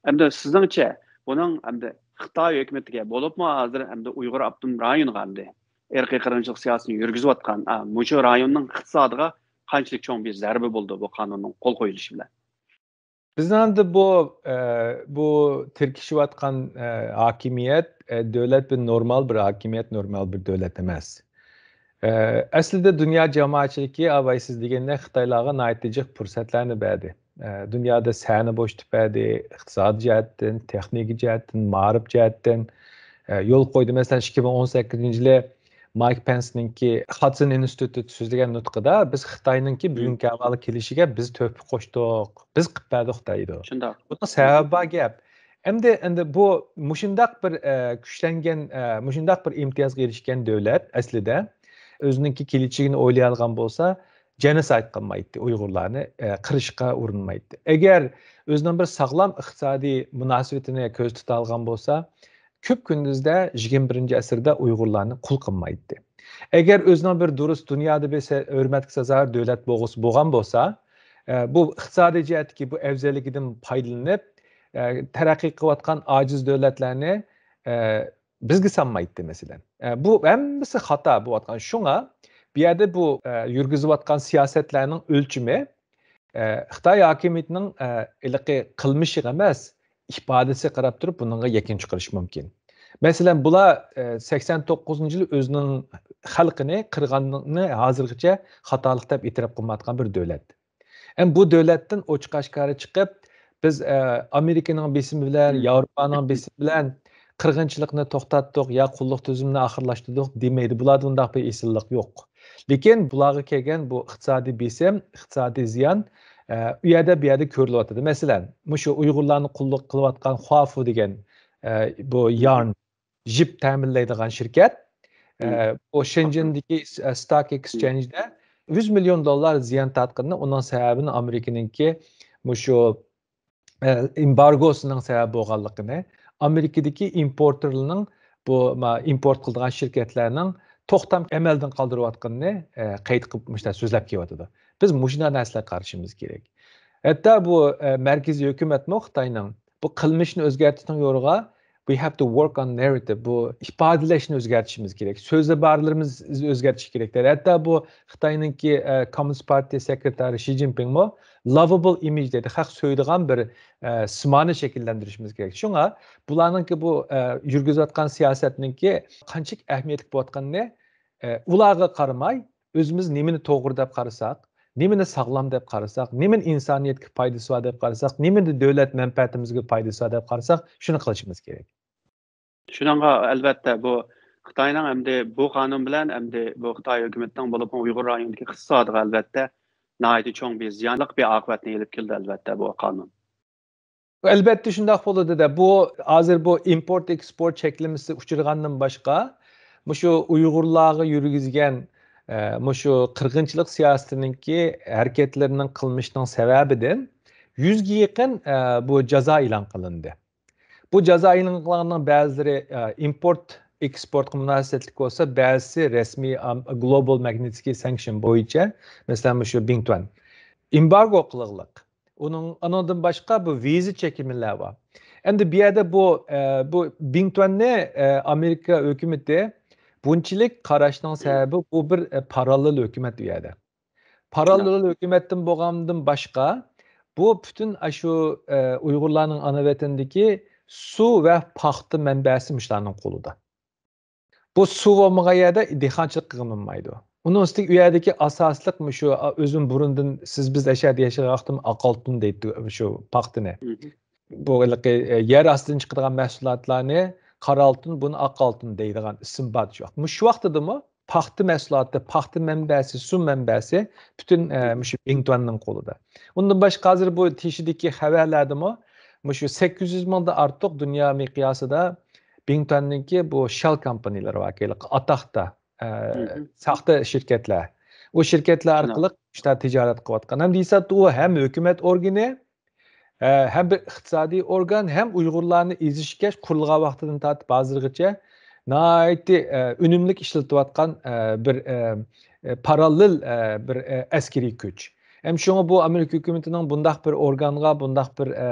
ئەمدى سىزنىڭچە بۇنىڭ ئەمدى خىتاي ھۆكۈمىتىگە، بولۇپمۇ ھازىر ئەمدى ئۇيغۇر ئاپتونوم رايونىغا ئەمدى ئىرقىي قىرغىنچىلىق سىياسىتىنى يۈرگۈزۈۋاتقان، ئا، مۇشۇ رايوننىڭ ئىقتىسادىغا قانچىلىك چوڭ بىر زەربە بولىدۇ بۇ قانۇننىڭ قول قويۇلۇشى بىلەن؟ بىزنىڭ ئەمدى بۇ، ئە، بۇ تىركىشىۋاتقان، ئە، ھاكىمىيەت، ئە، دۆلەت بىر نورمال بىر ھاكىمىيەت، نورمال بىر دۆلەت ئەمەس. ئە، ئەسلىدە دۇنيا جامائەتچىلىكى، ئاۋاي سىز دېگەندەك، خىتايلارغا ناھايىتى جىق پۇرسەتلەرنى بەردى. ئە، دۇنيادا سەھنە بوشىتىپ بەردى، ئىقتىسادىي جەھەتتىن، تېخنىكا جەھەتتىن، مائارىپ جەھەتتىن، ئە، يول قويدى. مەسىلەن، ئىككى مىڭ ئون سەككىزىنچى يىلى مايك پېنسنىڭكى خادسون ئىنستىتۇتى سۆزلىگەن نۇتقىدا، «بىز خىتاينىڭكى بۈگۈنكى ئەھۋالغا كېلىشىگە بىز تۆھپە قوشتۇق، بىز قىلىپ بەردۇق» دەيدۇ. شۇنداق. بۇنىڭ سەۋەبى بار گەپ. ئەمدى، ئەمدى بۇ مۇشۇنداق بىر، ئە، كۈچلەنگەن، ئە، مۇشۇنداق بىر ئىمتىيازغا ئېرىشكەن دۆلەت ئەسلىدە ئۆزىنىڭكى كېلىچىكىنى ئويلايدىغان بولسا، جېنوسايد قىلمايتتى ئۇيغۇرلارنى، ئە، قىرىشقا ئۇرۇنمايتتى. ئەگەر ئۆزىنىڭ بىر ساغلام ئىقتىسادىي مۇناسىۋىتىنى كۆزدە تۇتالىغان بولسا، كۆپكۈندۈزدە يىگىرمە بىرىنچى ئەسىردە ئۇيغۇرلارنى قۇل قىلمايتتى. ئەگەر ئۆزىنىڭ بىر دۇرۇس دۇنيادا بىر سە-، ھۆرمەتكە سازاۋەر دۆلەت بولغۇسى بولغان بولسا، ئە، بۇ ئىقتىسادىي جەھەتتىكى بۇ ئەۋزەللىكىدىن پايدىلىنىپ، ئە، تەرەققىي قىلىۋاتقان ئاجىز دۆلەتلەرنى، ئە، بىزگە سانمايتتى، مەسىلەن. ئە، بۇ ھەممىسى خاتا بولۇۋاتقان. شۇڭا بۇ يەردە بۇ، ئە، يۈرگۈزۈۋاتقان سىياسەتلەرنىڭ ئۆلچىمى، ئە، خىتاي ھاكىمىيىتىنىڭ، ئە، ھېلىقى قىلمىشىغا ئەمەس، ئىپادىسىگە قاراپ تۇرۇپ بۇنىڭغا يەكۈن چىقىرىش مۇمكىن. مەسىلەن، بۇلار، ئە، سەكسەن توققۇزىنچى يىلى ئۆزىنىڭ خەلقىنى قىرغاننى ھازىرغىچە خاتالىق دەپ ئېتىراپ قىلمايۋاتقان بىر دۆلەت. ئەمما بۇ دۆلەتتىن ئوچۇق ئاشكارا چىقىپ، بىز، ئە، ئامېرىكىنىڭ بېسىمى بىلەن، ياۋروپانىڭ بېسىمى بىلەن قىرغىنچىلىقنى توختاتتۇق يا قۇللۇق تۈزۈمىنى ئاخىرلاشتۇردۇق دېمەيدۇ. بۇلاردا ئۇنداق بىر ئېسىللىق يوق. لېكىن بۇلارغا كەلگەن بۇ ئىقتىسادىي بېسىم، ئىقتىسادىي زىيان، ئە، ئۇ يەردە، بۇ يەردە كۆرۈلۈۋاتىدۇ. مەسىلەن، مۇشۇ ئۇيغۇرلارنى قۇللۇق قىلىۋاتقان خۇافۇ دېگەن، ئە، بۇ يارن، جىپ تەمىنلەيدىغان شىركەت، ئە، بۇ شېنجېندىكى، ئە، ستاك ئېكسچېنجدا يۈز مىليون دوللار زىيان تارتقىنىنى، ئۇنىڭ سەۋەبىنى ئامېرىكىنىڭكى مۇشۇ، ئە، ئېمبارگوسىنىڭ سەۋەب بولغانلىقىنى، ئامېرىكىدىكى ئىمپورتېرلارنىڭ بۇ، ما، ئىمپورت قىلىدىغان شىركەتلەرنىڭ توختام ئەمەلدىن قالدۇرۇۋاتقىنىنى، ئە، قەيت قىلىپ مۇشۇنداق سۆزلەپ كېلىۋاتىدۇ. بىز مۇشۇنداق نەرسىلەرگە قارىشىمىز كېرەك. ھەتتا بۇ، ئە، مەركىزىي ھۆكۈمەتمۇ خىتاينىڭ بۇ قىلمىشنى ئۆزگەرتىشنىڭ يولىغا we have to work on narrative، بۇ ئىپادىلەشنى ئۆزگەرتىشىمىز كېرەك. سۆزلىرىمىز ئۆزگەرتىشى كېرەك دەيدۇ. ھەتتا بۇ خىتاينىڭكى، ئە، كوممۇنىست پارتىيە سېكرېتارى شى جىنپىڭمۇ lovable image دەيدۇ. خەق سۆيىدىغان بىر، ئە، سىمانى شەكىللەندۈرۈشىمىز كېرەك. شۇڭا بۇلارنىڭكى بۇ، ئە، يۈرگۈزۈۋاتقان سىياسەتنىڭكى قانچىلىك ئەھمىيەتلىك بولۇۋاتقىنىنى، ئە، ئۇلارغا قارىماي، ئۆزىمىز نېمىنى توغرا دەپ قارىساق، نېمىنى ساغلام دەپ قارىساق، نېمىنى ئىنسانىيەتكە پايدىسى بار دەپ قارىساق، نېمىنى دۆلەت مەنپەئەتىمىزگە پايدىسى بار دەپ قارىساق، شۇنى قىلىشىمىز كېرەك. شۇنىڭغا ئەلۋەتتە بۇ خىتاينىڭ ئەمدى بۇ قانۇن بىلەن ئەمدى بۇ خىتاي ھۆكۈمىتىنىڭ بولۇپمۇ ئۇيغۇر رايونىدىكى ئىقتىسادىغا ئەلۋەتتە ناھايىتى چوڭ بىر زىيانلىق بىر ئاقىۋەتنى ئېلىپ كېلىدۇ، ئەلۋەتتە، بۇ قانۇن. ئەلۋەتتە شۇنداق بولىدۇ-دە. بۇ ھازىر بۇ ئىمپورت ئېكسپورت چەكلىمىسى ئۇچرىغاندىن باشقا، مۇشۇ ئۇيغۇرلارغا يۈرگۈزگەن، ئە، مۇشۇ قىرغىنچىلىق سىياسىتىنىڭكى ھەرىكەتلىرىنىڭ قىلمىشىنىڭ سەۋەبىدىن يۈزگە يېقىن، ئە، بۇ جازا ئېلان قىلىندى. بۇ جازا ئېلان قىلغاننىڭ بەزىلىرى، ئە، ئىمپورت ئېكسپورتقا مۇناسىۋەتلىك بولسا، بەزىسى رەسمىي، ئام، گلوبال ماگنىتسكىي سانكشن بويىچە، مەسىلەن، مۇشۇ بىڭتۈەن ئېمبارگو قىلغلىق. ئۇنىڭ، ئانىڭدىن باشقا بۇ ۋىزا چەكلىمىلەر بار. ئەمدى بۇ يەردە بۇ، ئە، بۇ بىڭتۈەننى، ئە، ئامېرىكا ھۆكۈمىتى بۇنچىلىك قاراشنىڭ سەۋەبى بۇ بىر، ئە، پاراللېل ھۆكۈمەت ئۇ يەردە. پاراللېل ھۆكۈمەتتىن بولغاندىن باشقا، بۇ پۈتۈن ئاشۇ، ئە، ئۇيغۇرلارنىڭ ئانا ۋەتىنىدىكى سۇ ۋە پاختا مەنبەسى مۇشۇلارنىڭ قولىدا. بۇ سۇ بولمىغان يەردە دېھقانچىلىق قىلغىلى بولمايدۇ. ئۇنىڭ ئۈستىگە ئۇ يەردىكى ئاساسلىق مۇشۇ، ئا، ئۆزۈم بۇرۇندىن، سىز بىز ئەشەدە ياشىغان ۋاقتىم ئاق ئالتۇن دەيتتى شۇ پاختىنى. بۇ ھېلىقى، ئە، يەر ئاستىدىن چىقىدىغان مەھسۇلاتلارنى قارا ئالتۇن، بۇنى ئاق ئالتۇن دەيدىغان ئىسىم بار شۇ ۋاقىت. مۇشۇ ۋاقتىدىمۇ پاختا مەھسۇلاتى، پاختا مەنبەسى، سۇ مەنبەسى پۈتۈن، ئە، مۇشۇ بىڭتۈەننىڭ قولىدا. ئۇندىن باشقا ھازىر بۇ تېشىدىكى خەۋەرلەردىمۇ مۇشۇ سەككىز يۈز مىڭدىن ئارتۇق دۇنيا مىقياسىدا بىڭتۈەننىڭكى بۇ شال كومپانىيلىرى باركەن، ئاتاقتا، ئە، ساختا شىركەتلەر. ئۇ شىركەتلەر ئارقىلىق شۇنداق تىجارەت قىلىۋاتقان. ھەم دېسەك ئۇ ھەم ھۆكۈمەت ئورگىنى، ئە، ھەم بىر ئىقتىسادىي ئورگان، ھەم ئۇيغۇرلارنى ئېزىشكە قۇرۇلغان ۋاقتىدىن تارتىپ ھازىرغىچە ناھايىتى، ئە، ئۈنۈملۈك ئىشلىتىۋاتقان، ئە، بىر، ئە، ئە، پاراللېل، ئە، بىر، ئە، ئەسكىرىي كۈچ. ھەم شۇڭا بۇ ئامېرىكا ھۆكۈمىتىنىڭ بۇنداق بىر ئورگانغا، بۇنداق بىر، ئە،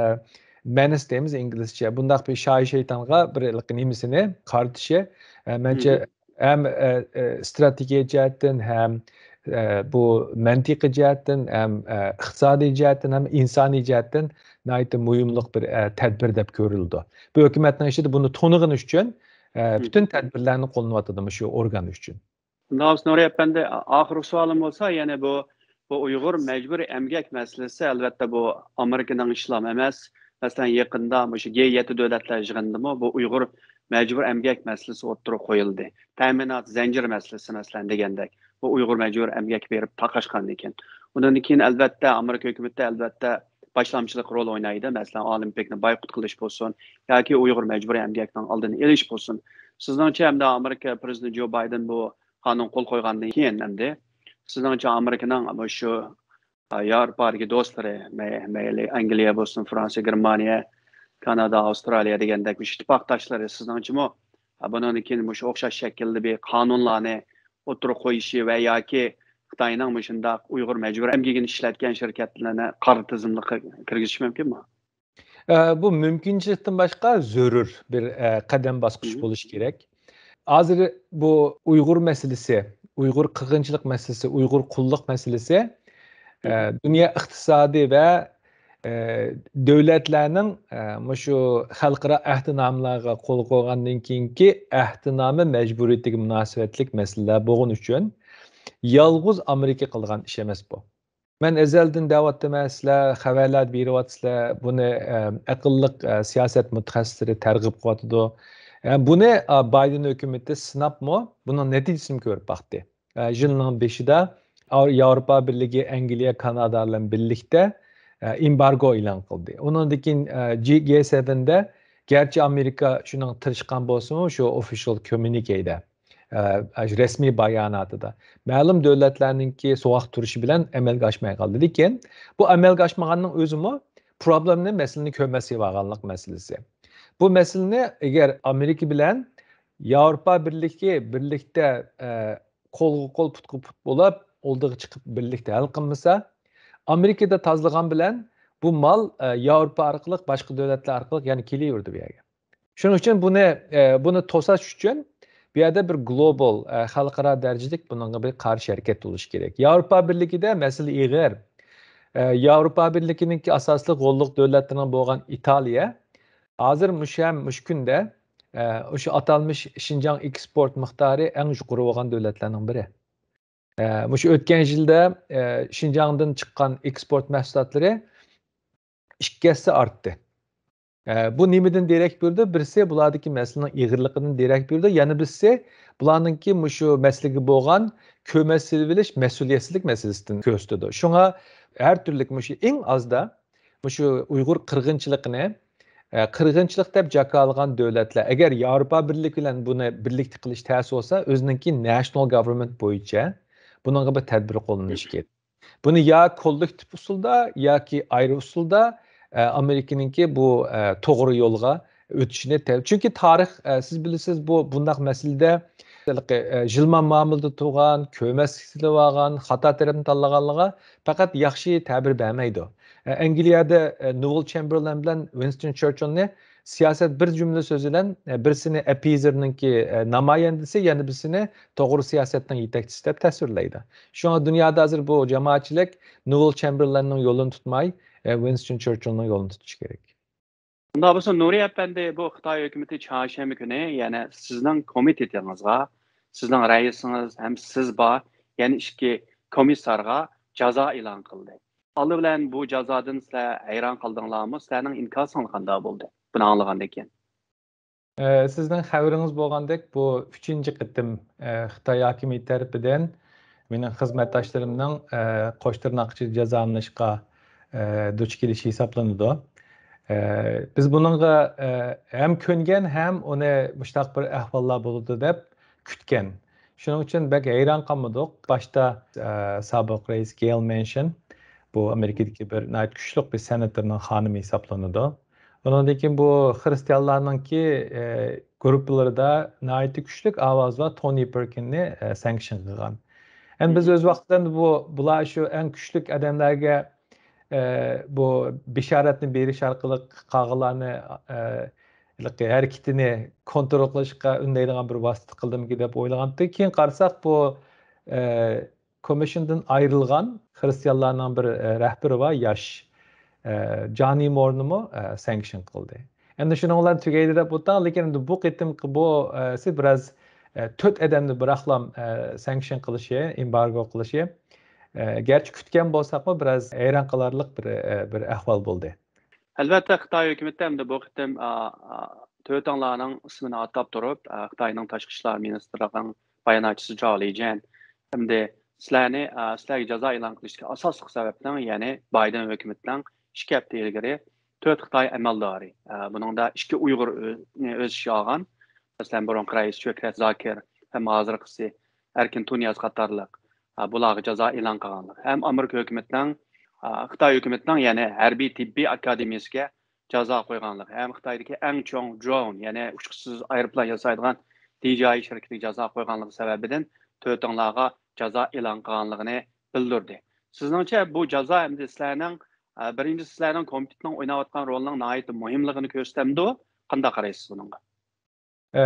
مەنىس دەيمىز ئىنگلىزچە، بۇنداق بىر شاھى شەيتانغا بىر نېمىسىنى قارىتىشى، ئە، مەنچە ھەم، ئە، ئە، ئىستراتېگىيە جەھەتتىن، ھەم، ئە، بۇ مەنتىقىي جەھەتتىن، ھەم، ئە، ئىقتىسادىي جەھەتتىن، ھەم ئىنسانىي جەھەتتىن ناھايىتى مۇھىملىق بىر، ئە، تەدبىر دەپ كۆرۈلىدۇ. بۇ ھۆكۈمەتنىڭ ئىچىدە بۇنى تونۇغىنى ئۈچۈن، ئە، پۈتۈن تەدبىرلەرنى قوللىنىۋاتىدۇ مۇشۇ ئورگان ئۈچۈن. شۇنداق بولسا، نۇرى ئەپەندى، ئاخىرقى سوئالىم بولسا، يەنى بۇ، بۇ ئۇيغۇر مەجبۇرىي ئەمگەك مەسىلىسى، ئەلۋەتتە، بۇ ئامېرىكىنىڭ ئىشلام ئەمەس. مەسىلەن، يېقىندا مۇشۇ جى يەتتە دۆلەتلەر يىغىنىدىمۇ بۇ ئۇيغۇر مەجبۇرىي ئەمگەك مەسىلىسى ئوتتۇرىغا قويۇلدى. تەمىنات زەنجىرى مەسىلىسى، مەسىلەن، دېگەندەك، بۇ ئۇيغۇر مەجبۇرىي ئەمگەككە بېرىپ تارقاشقاندىن كېيىن. ئۇنىڭدىن كېيىن، ئەلۋەتتە، ئامېرىكا ھۆكۈمىتى، ئەلۋەتتە، باشلامچىلىق رول ئوينايدۇ. مەسىلەن، ئالىمپىكنى بايقۇت قىلىش بولسۇن ياكى ئۇيغۇر مەجبۇرىي ئەمگەكنىڭ ئالدىنى ئېلىش بولسۇن. سىزنىڭچە، ئەمدى ئامېرىكا پىرېزىدېنتى جو بايدېن بۇ قانۇن قول قويغاندىن كېيىن، ئەمدى سىزنىڭچە، ئامېرىكىنىڭ مۇشۇ، ئا، ياۋروپادىكى دوستلىرى، مەي-، مەيلى ئەنگلىيە بولسۇن، فرانسىيە، گېرمانىيە، كانادا، ئاۋسترالىيە دېگەندەك مۇشۇ ئىتتىپاقداشلىرى سىزنىڭچىمۇ، ئا، بۇنىڭدىن كېيىن مۇشۇ ئوخشاش شەكىلدە بىر قانۇنلارنى ئوتتۇرىغا قويۇشى ۋە ياكى خىتاينىڭ مۇشۇنداق ئۇيغۇر مەجبۇرىي ئەمگىكىنى ئىشلەتكەن شىركەتلىرىنى قارا تىزىملىققا كىرگۈزۈشى مۇمكىنمۇ؟ ئە، بۇ مۇمكىنچىلىكتىن باشقا زۆرۈر بىر، ئە، قەدەم باسقۇچ بولۇشى كېرەك. ھازىر بۇ ئۇيغۇر مەسىلىسى، ئۇيغۇر قىرغىنچىلىق مەسىلىسى، ئۇيغۇر قۇللۇق مەسىلىسى، ئە، دۇنيا ئىقتىسادى ۋە، ئە، دۆلەتلەرنىڭ، ئە، مۇشۇ خەلقئارا ئەھدىنامىلەرگە قول قويغاندىن كېيىنكى ئەھدىنامە مەجبۇرىيىتىگە مۇناسىۋەتلىك مەسىلىلەر بولغىنى ئۈچۈن يالغۇز ئامېرىكا قىلغان ئىش ئەمەس بۇ. مەن ئەزەلدىن دەۋاتىمەن، سىلەر خەۋەرلەردە بېرىۋاتىسىلەر، بۇنى، ئە، ئەقىللىق، ئە، سىياسەت مۇتەخەسسىسلىرى تەرغىب قىلىۋاتىدۇ. ئە، بۇنى، ئا، بايدېن ھۆكۈمىتى سىناپمۇ، بۇنىڭ نەتىجىسىنى كۆرۈپ باقتى. ئە، يىلنىڭ بېشىدا ئاۋ-، ياۋروپا بىرلىكى، ئەنگلىيە، كانادا بىلەن بىرلىكتە، ئە، ئېمبارگو ئېلان قىلدى. ئۇنىڭدىن كېيىن، ئە، جى-، جى سەۋەندە، گەرچە ئامېرىكا شۇنىڭغا تىرىشقان بولسىمۇ، شۇ ئوفىشال كوممۇنىكېدا، ئە، رەسمىي باياناتىدا مەلۇم دۆلەتلەرنىڭكى سوغۇق تۇرۇشى بىلەن ئەمەلگە ئاشماي قالدى. لېكىن بۇ ئەمەلگە ئاشمىغاننىڭ ئۆزىمۇ پروبلېمىنى، مەسىلىنى كۆرمەسلىك بارغانلىق مەسىلىسى. بۇ مەسىلىنى ئەگەر ئامېرىكا بىلەن ياۋروپا بىرلىكى بىرلىكتە، ئە، قولغا قول، پۇتقا پۇت بولۇپ، ئالدىغا چىقىپ بىرلىكتە ھەل قىلمىسا، ئامېرىكىدا تازىلىغان بىلەن بۇ مال، ئە، ياۋروپا ئارقىلىق، باشقا دۆلەتلەر ئارقىلىق يەنە كېلىۋېرىدۇ بۇ يەرگە. شۇنىڭ ئۈچۈن بۇنى، ئە، بۇنى توساش ئۈچۈن بۇ يەردە بىر گلوبال، ئە، خەلقئارا دەرىجىلىك بۇنىڭغا بىر قارشى ھەرىكەت بولۇشى كېرەك. ياۋروپا بىرلىكىدە مەسىلە ئېغىر. ئە، ياۋروپا بىرلىكىنىڭكى ئاساسلىق غوللۇق دۆلەتلىرىنىڭ بولغان ئىتالىيە ھازىر مۇشۇ ھەم مۇشۇ كۈندە، ئە، شۇ ئاتالمىش شىنجاڭ ئېكسپورت مىقدارى ئەڭ يۇقىرى بولغان دۆلەتلەرنىڭ بىرى. ئە، مۇشۇ ئۆتكەن يىلدا، ئە، شىنجاڭدىن چىققان ئېكسپورت مەھسۇلاتلىرى ئىككى ھەسسە ئارتتى. ئە، بۇ نېمىدىن دېرەك بېرىدۇ؟ بىرسى بۇلاردىكى مەسىلىنىڭ ئېغىرلىقىدىن دېرەك بېرىدۇ، يەنە بىرسى بۇلارنىڭكى مۇشۇ مەسىلىگە بولغان كۆرمەس سېلىۋېلىش مەسئۇلىيەتسىزلىك مەسىلىسىدىن كۆرسىتىدۇ. شۇڭا ھەر تۈرلۈك مۇشۇ ئەڭ ئازدا مۇشۇ ئۇيغۇر قىرغىنچىلىقىنى، ئە، قىرغىنچىلىق دەپ جاكارلىغان دۆلەتلەر، ئەگەر ياۋروپا بىرلىكى بىلەن بۇنى بىرلىكتە قىلىش تەس بولسا، ئۆزىنىڭكى ناشنال گاۋېرمېنت بويىچە بۇنىڭغا بىر تەدبىر قوللىنىشى كېرەك. بۇنى يا كوللېكتىپ ئۇسۇلدا ياكى ئايرى ئۇسۇلدا، ئە، ئامېرىكىنىڭكى بۇ، ئە، توغرا يولغا ئۆتۈشىنى تەل-، چۈنكى تارىخ، ئە، سىز بىلىسىز، بۇ بۇنداق مەسىلىدە ھېلىقى، ئە، ژىلما مۇئامىلىدە تۇرغان، كۆرمەسلىك سېلىۋالغان، خاتا تەرەپنى تاللىغانلىقىغا پەقەت ياخشى تەبىر بەرمەيدۇ. ئە، ئەنگلىيەدە، ئە، نوۋېل چېمبېرلېن بىلەن ۋىنستون چېرچىلنى سىياسەت بىر جۈملە سۆز بىلەن، ئە، بىرسىنى ئەپىزېرنىڭكى، ئە، نامايەندىسى، يەنە بىرسىنى توغرا سىياسەتنىڭ يېتەكچىسى دەپ تەسۋىرلەيدۇ. شۇڭا دۇنيادا ھازىر بۇ جامائەتچىلىك نوۋېل چېمبېرلېننىڭ يولىنى تۇتماي، ئە، ۋىنستون چېرچىلنىڭ يولىنى تۇتۇشى كېرەك. ئۇنداق بولسا، نۇرى ئەپەندى، بۇ خىتاي ھۆكۈمىتى چارشەنبە كۈنى يەنە سىزنىڭ كومىتېتىڭىزغا، سىزنىڭ رەئىسىڭىز ھەم سىز بار يەنە ئىككى كومىسسارغا جازا ئېلان قىلدى. ئالدى بىلەن بۇ جازادىن سىلەر ھەيران قالدىڭلارمۇ؟ سىلەرنىڭ ئىنكاسىڭلار قانداق بولدى بۇنى ئاڭلىغاندىن كېيىن؟ ئە، سىزنىڭ خەۋىرىڭىز بولغاندەك، بۇ ئۈچىنچى قېتىم، ئە، خىتاي ھاكىمىيىتى تەرىپىدىن مېنىڭ خىزمەتداشلىرىمنىڭ، ئە، قوش تىرناق ئىچىدە جازالىنىشقا، ئە، دۇچ كېلىشى ھېسابلىنىدۇ. ئە، بىز بۇنىڭغا، ئە، ھەم كۆنگەن، ھەم ئۇنى مۇشۇنداق بىر ئەھۋاللار بولىدۇ دەپ كۈتكەن. شۇنىڭ ئۈچۈن بەك ھەيران قالمىدۇق. باشتا، ئە، سابىق رەئىس گېيل مەنشىن، بۇ ئامېرىكىدىكى بىر ناھايىتى كۈچلۈك بىر سېناتورنىڭ خانىمى ھېسابلىنىدۇ. ئۇنىڭدىن كېيىن بۇ خرىستىيانلارنىڭكى، ئە، گۇرۇپپىلىرىدا ناھايىتى كۈچلۈك ئاۋازى بار تونى بېركىننى، ئە، سانكشن قىلغان. ئەمدى بىز ئۆز ۋاقتىدا بۇ، بۇلار شۇ ئەڭ كۈچلۈك ئادەملەرگە، ئە، بۇ بېشارەتنى بېرىش ئارقىلىق قالغانلارنى، ئە، ھېلىقى ھەرىكىتىنى كونترول قىلىشقا ئۈندەيدىغان بىر ۋاسىتە قىلدىمىكىن دەپ ئويلىغانتى. كېيىن قارىساق، بۇ، ئە، كومىشندىن ئايرىلغان خرىستىيانلارنىڭ بىر، ئە، رەھبىرى بار، ياش، ئە، جانى مورنىمۇ، ئە، سانكشن قىلدى. ئەمدى شۇنىڭ بىلەن تۈگەيدۇ دەپ ئولتۇرساق، لېكىن ئەمدى بۇ قېتىمقى بۇ، ئە، سى بىراز، ئە، تۆت ئادەمنى بىراقلام، ئە، سانكشن قىلىشى، ئېمبارگو قىلىشى، ئە، گەرچە كۈتكەن بولساقمۇ، بىراز ھەيران قالارلىق بىر، ئە، بىر ئەھۋال بولدى. ئەلۋەتتە، خىتاي ھۆكۈمىتى ئەمدى بۇ قېتىم، ئا، ئا، تۆتۈڭلارنىڭ ئىسمىنى ئاتاپ تۇرۇپ، ئا، خىتاينىڭ تاشقى ئىشلار مىنىستىرلىقىنىڭ باياناتچىسى جاۋ لىجيەن ئەمدى سىلەرنى، ئا، سىلەرگە جازا ئېلان قىلىشتىكى ئاساسلىق سەۋەبنىڭ، يەنى بايدېن ھۆكۈمىتىنىڭ ئىككى ھەپتە ئىلگىرى تۆت خىتاي ئەمەلدارى، ئا، بۇنىڭدا ئىككى ئۇيغۇر ئۆ-، نى ئۆز ئىچىگە ئالغان، مەسىلەن، بۇرۇنقى رەئىس شۆھرەت زاكىر ھەم ھازىرقىسى ئەركىن تۇنىياز قاتارلىق، ئا، بۇلارغا جازا ئېلان قىلغانلىقى ھەم ئامېرىكا ھۆكۈمىتىنىڭ، ئا، خىتاي ھۆكۈمىتىنىڭ، يەنى ھەربىي تېببىي ئاكادېمىيىسىگە جازا قويغانلىقى ھەم خىتايدىكى ئەڭ چوڭ درون، يەنى ئۇچقۇچىسىز ئايروپىلان ياسايدىغان دى جى ئاي شىركىتىگە جازا قويغانلىقى سەۋەبىدىن تۆتۈڭلارغا جازا ئېلان قىلغانلىقىنى بىلدۈردى. سىزنىڭچە بۇ جازا ئەمدى سىلەرنىڭ، ئە، بىرىنچى، سىلەرنىڭ كومىتېتنىڭ ئويناۋاتقان رولىنىڭ ناھايىتى مۇھىملىقىنى كۆرسىتەمدۇ؟ قانداق قارايسىز بۇنىڭغا؟ ئە،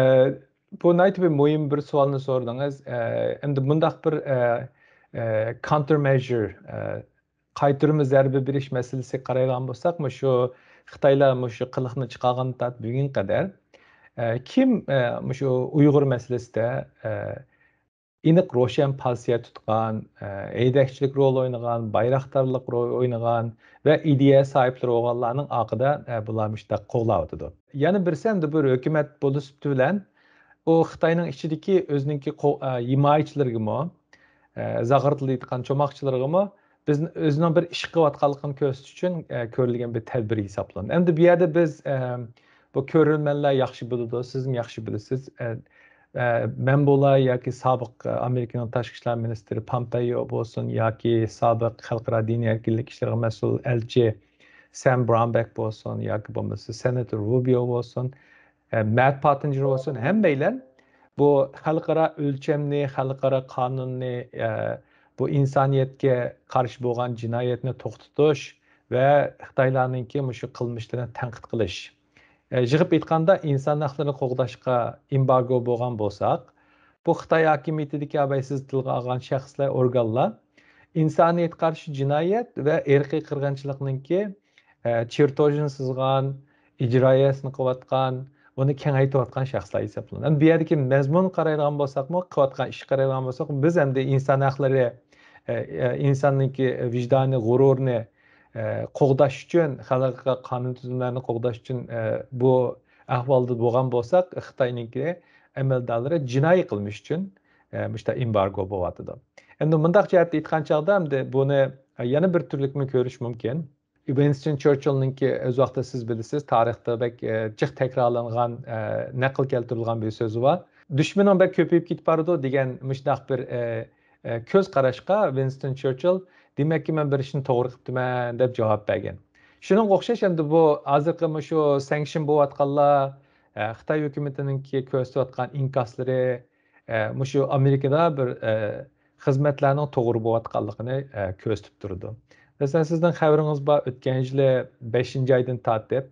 بۇ ناھايىتى بىر مۇھىم بىر سوئالنى سورىدىڭىز. ئە، ئەمدى بۇنداق بىر، ئە، ئە، كاونتېر مېژۇر، ئە، قايتۇرما زەربە بېرىش مەسىلىسىگە قارايدىغان بولساق، مۇشۇ خىتايلار مۇشۇ قىلىقنى چىقارغاندىن تارتىپ بۈگۈنگە قەدەر، ئە، كىم، ئە، مۇشۇ ئۇيغۇر مەسىلىسىدە، ئە، ئېنىق روشەن پوزىتسىيە تۇتقان، ئە، ھەيدەكچىلىك رولى ئوينىغان، بايراقدارلىق رولى ئوينىغان ۋە ئىدىيە ساھىبلىرى بولغانلارنىڭ ئارقىدا، ئە، بۇلار مۇشۇنداق قوغلاۋاتىدۇ. يەنە بىرسى ئەمدى بىر ھۆكۈمەت بولۇش سۈپىتى بىلەن ئۇ خىتاينىڭ ئىچىدىكى ئۆزىنىڭكى قو-، ئە، ھىمايىچىلىرىگىمۇ، ئە، زاغرا تىلدا ئېيتقان چوماقچىلىرىغىمۇ بىز ئۆزىنىڭ بىر ئىش قىلىۋاتقانلىقىنى كۆرسىتىش ئۈچۈن، ئە، كۆرۈلگەن بىر تەدبىر ھېسابلىنىدۇ. ئەمدى بۇ يەردە بىز، ئە، بۇ كۆرۈرمەنلەر ياخشى بىلىدۇ، سىزمۇ ياخشى بىلىسىز. ئە، ئە، مەن بولاي ياكى سابىق، ئە، ئامېرىكىنىڭ تاشقى ئىشلار مىنىستىرى پامپېيو بولسۇن ياكى سابىق خەلقئارا دىنىي ئەركىنلىك ئىشلىرىغا مەسئۇل ئەلچى سەم براۋنبېك بولسۇن ياكى بولمىسا سېناتور روبىيو بولسۇن، ئە، مەت پوتتېنجېر بولسۇن، ھەممەيلەن بۇ خەلقئارا ئۆلچەمنى، خەلقئارا قانۇننى، ئە، بۇ ئىنسانىيەتكە قارشى بولغان جىنايەتنى توختىتىش ۋە خىتايلارنىڭكى مۇشۇ قىلمىشلىرىنى تەنقىد قىلىش. ئە، يىغىپ ئېيتقاندا، ئىنسان ھەقلىرىنى قوغداشقا ئېمبارگو بولغان بولساق، بۇ خىتاي ھاكىمىيىتىدىكى ئاۋاي سىز تىلغا ئالغان شەخسلەر، ئورگانلار ئىنسانىيەتكە قارشى جىنايەت ۋە ئىرقىي قىرغىنچىلىقنىڭكى، ئە، چېرتوژىنى سىزغان، ئىجرائىيەسىنى قىلىۋاتقان، ئۇنى كېڭەيتىۋاتقان شەخسلەر ھېسابلىنىدۇ. ئەمدى بۇ يەردىكى مەزمۇنغا قارايدىغان بولساقمۇ، قىلىۋاتقان ئىشقا قارايدىغان بولساق، بىز ئەمدى ئىنسان ھەقلىرى، ئە، ئە، ئىنساننىڭكى ۋىجدانى، غۇرۇرىنى، ئە، قوغداش ئۈچۈن، خەلقئارا قانۇن تۈزۈملەرنى قوغداش ئۈچۈن، ئە، بۇ ئەھۋالدا بولغان بولساق، خىتاينىڭكى ئەمەلدارلىرى جىنايى قىلمىش ئۈچۈن، ئە، مۇشتا ئېمبارگو بولۇۋاتىدۇ. ئەمدى مۇنداق جەھەتتە ئېيتقان چاغدا، ئەمدى بۇنى، ئە، يەنە بىر تۈرلۈكمۇ كۆرۈش مۇمكىن. ۋىنستون چېرچىلنىڭكى ئۆز ۋاقتىدا سىز بىلىسىز، تارىختا بەك، ئە، جىق تەكرارلانغان، ئە، نەقىل كەلتۈرۈلگەن بىر سۆزى بار. «دۈشمىنىڭ بەك كۆپىيىپ كېتىپ بارىدۇ» دېگەن مۇشۇنداق بىر، ئە، ئە، كۆز قاراشقا ۋىنستون چېرچىل، «دېمەككى، مەن بىر ئىشنى توغرا قىپتىمەن» دەپ جاۋاب بەرگەن. شۇنىڭغا ئوخشاش ئەمدى بۇ ھازىرقى مۇشۇ سەڭشىن بولۇۋاتقانلار، ئە، خىتاي ھۆكۈمىتىنىڭكى كۆرسىتىۋاتقان ئىنكاسلىرى، ئە، مۇشۇ ئامېرىكىدا بىر، ئە، خىزمەتلەرنىڭ توغرا بولۇۋاتقانلىقىنى، ئە، كۆرسىتىپ تۇرىدۇ. مەسىلەن، سىزنىڭ خەۋىرىڭىز بار، ئۆتكەن يىلى بەشىنچى ئايدىن تارتىپ،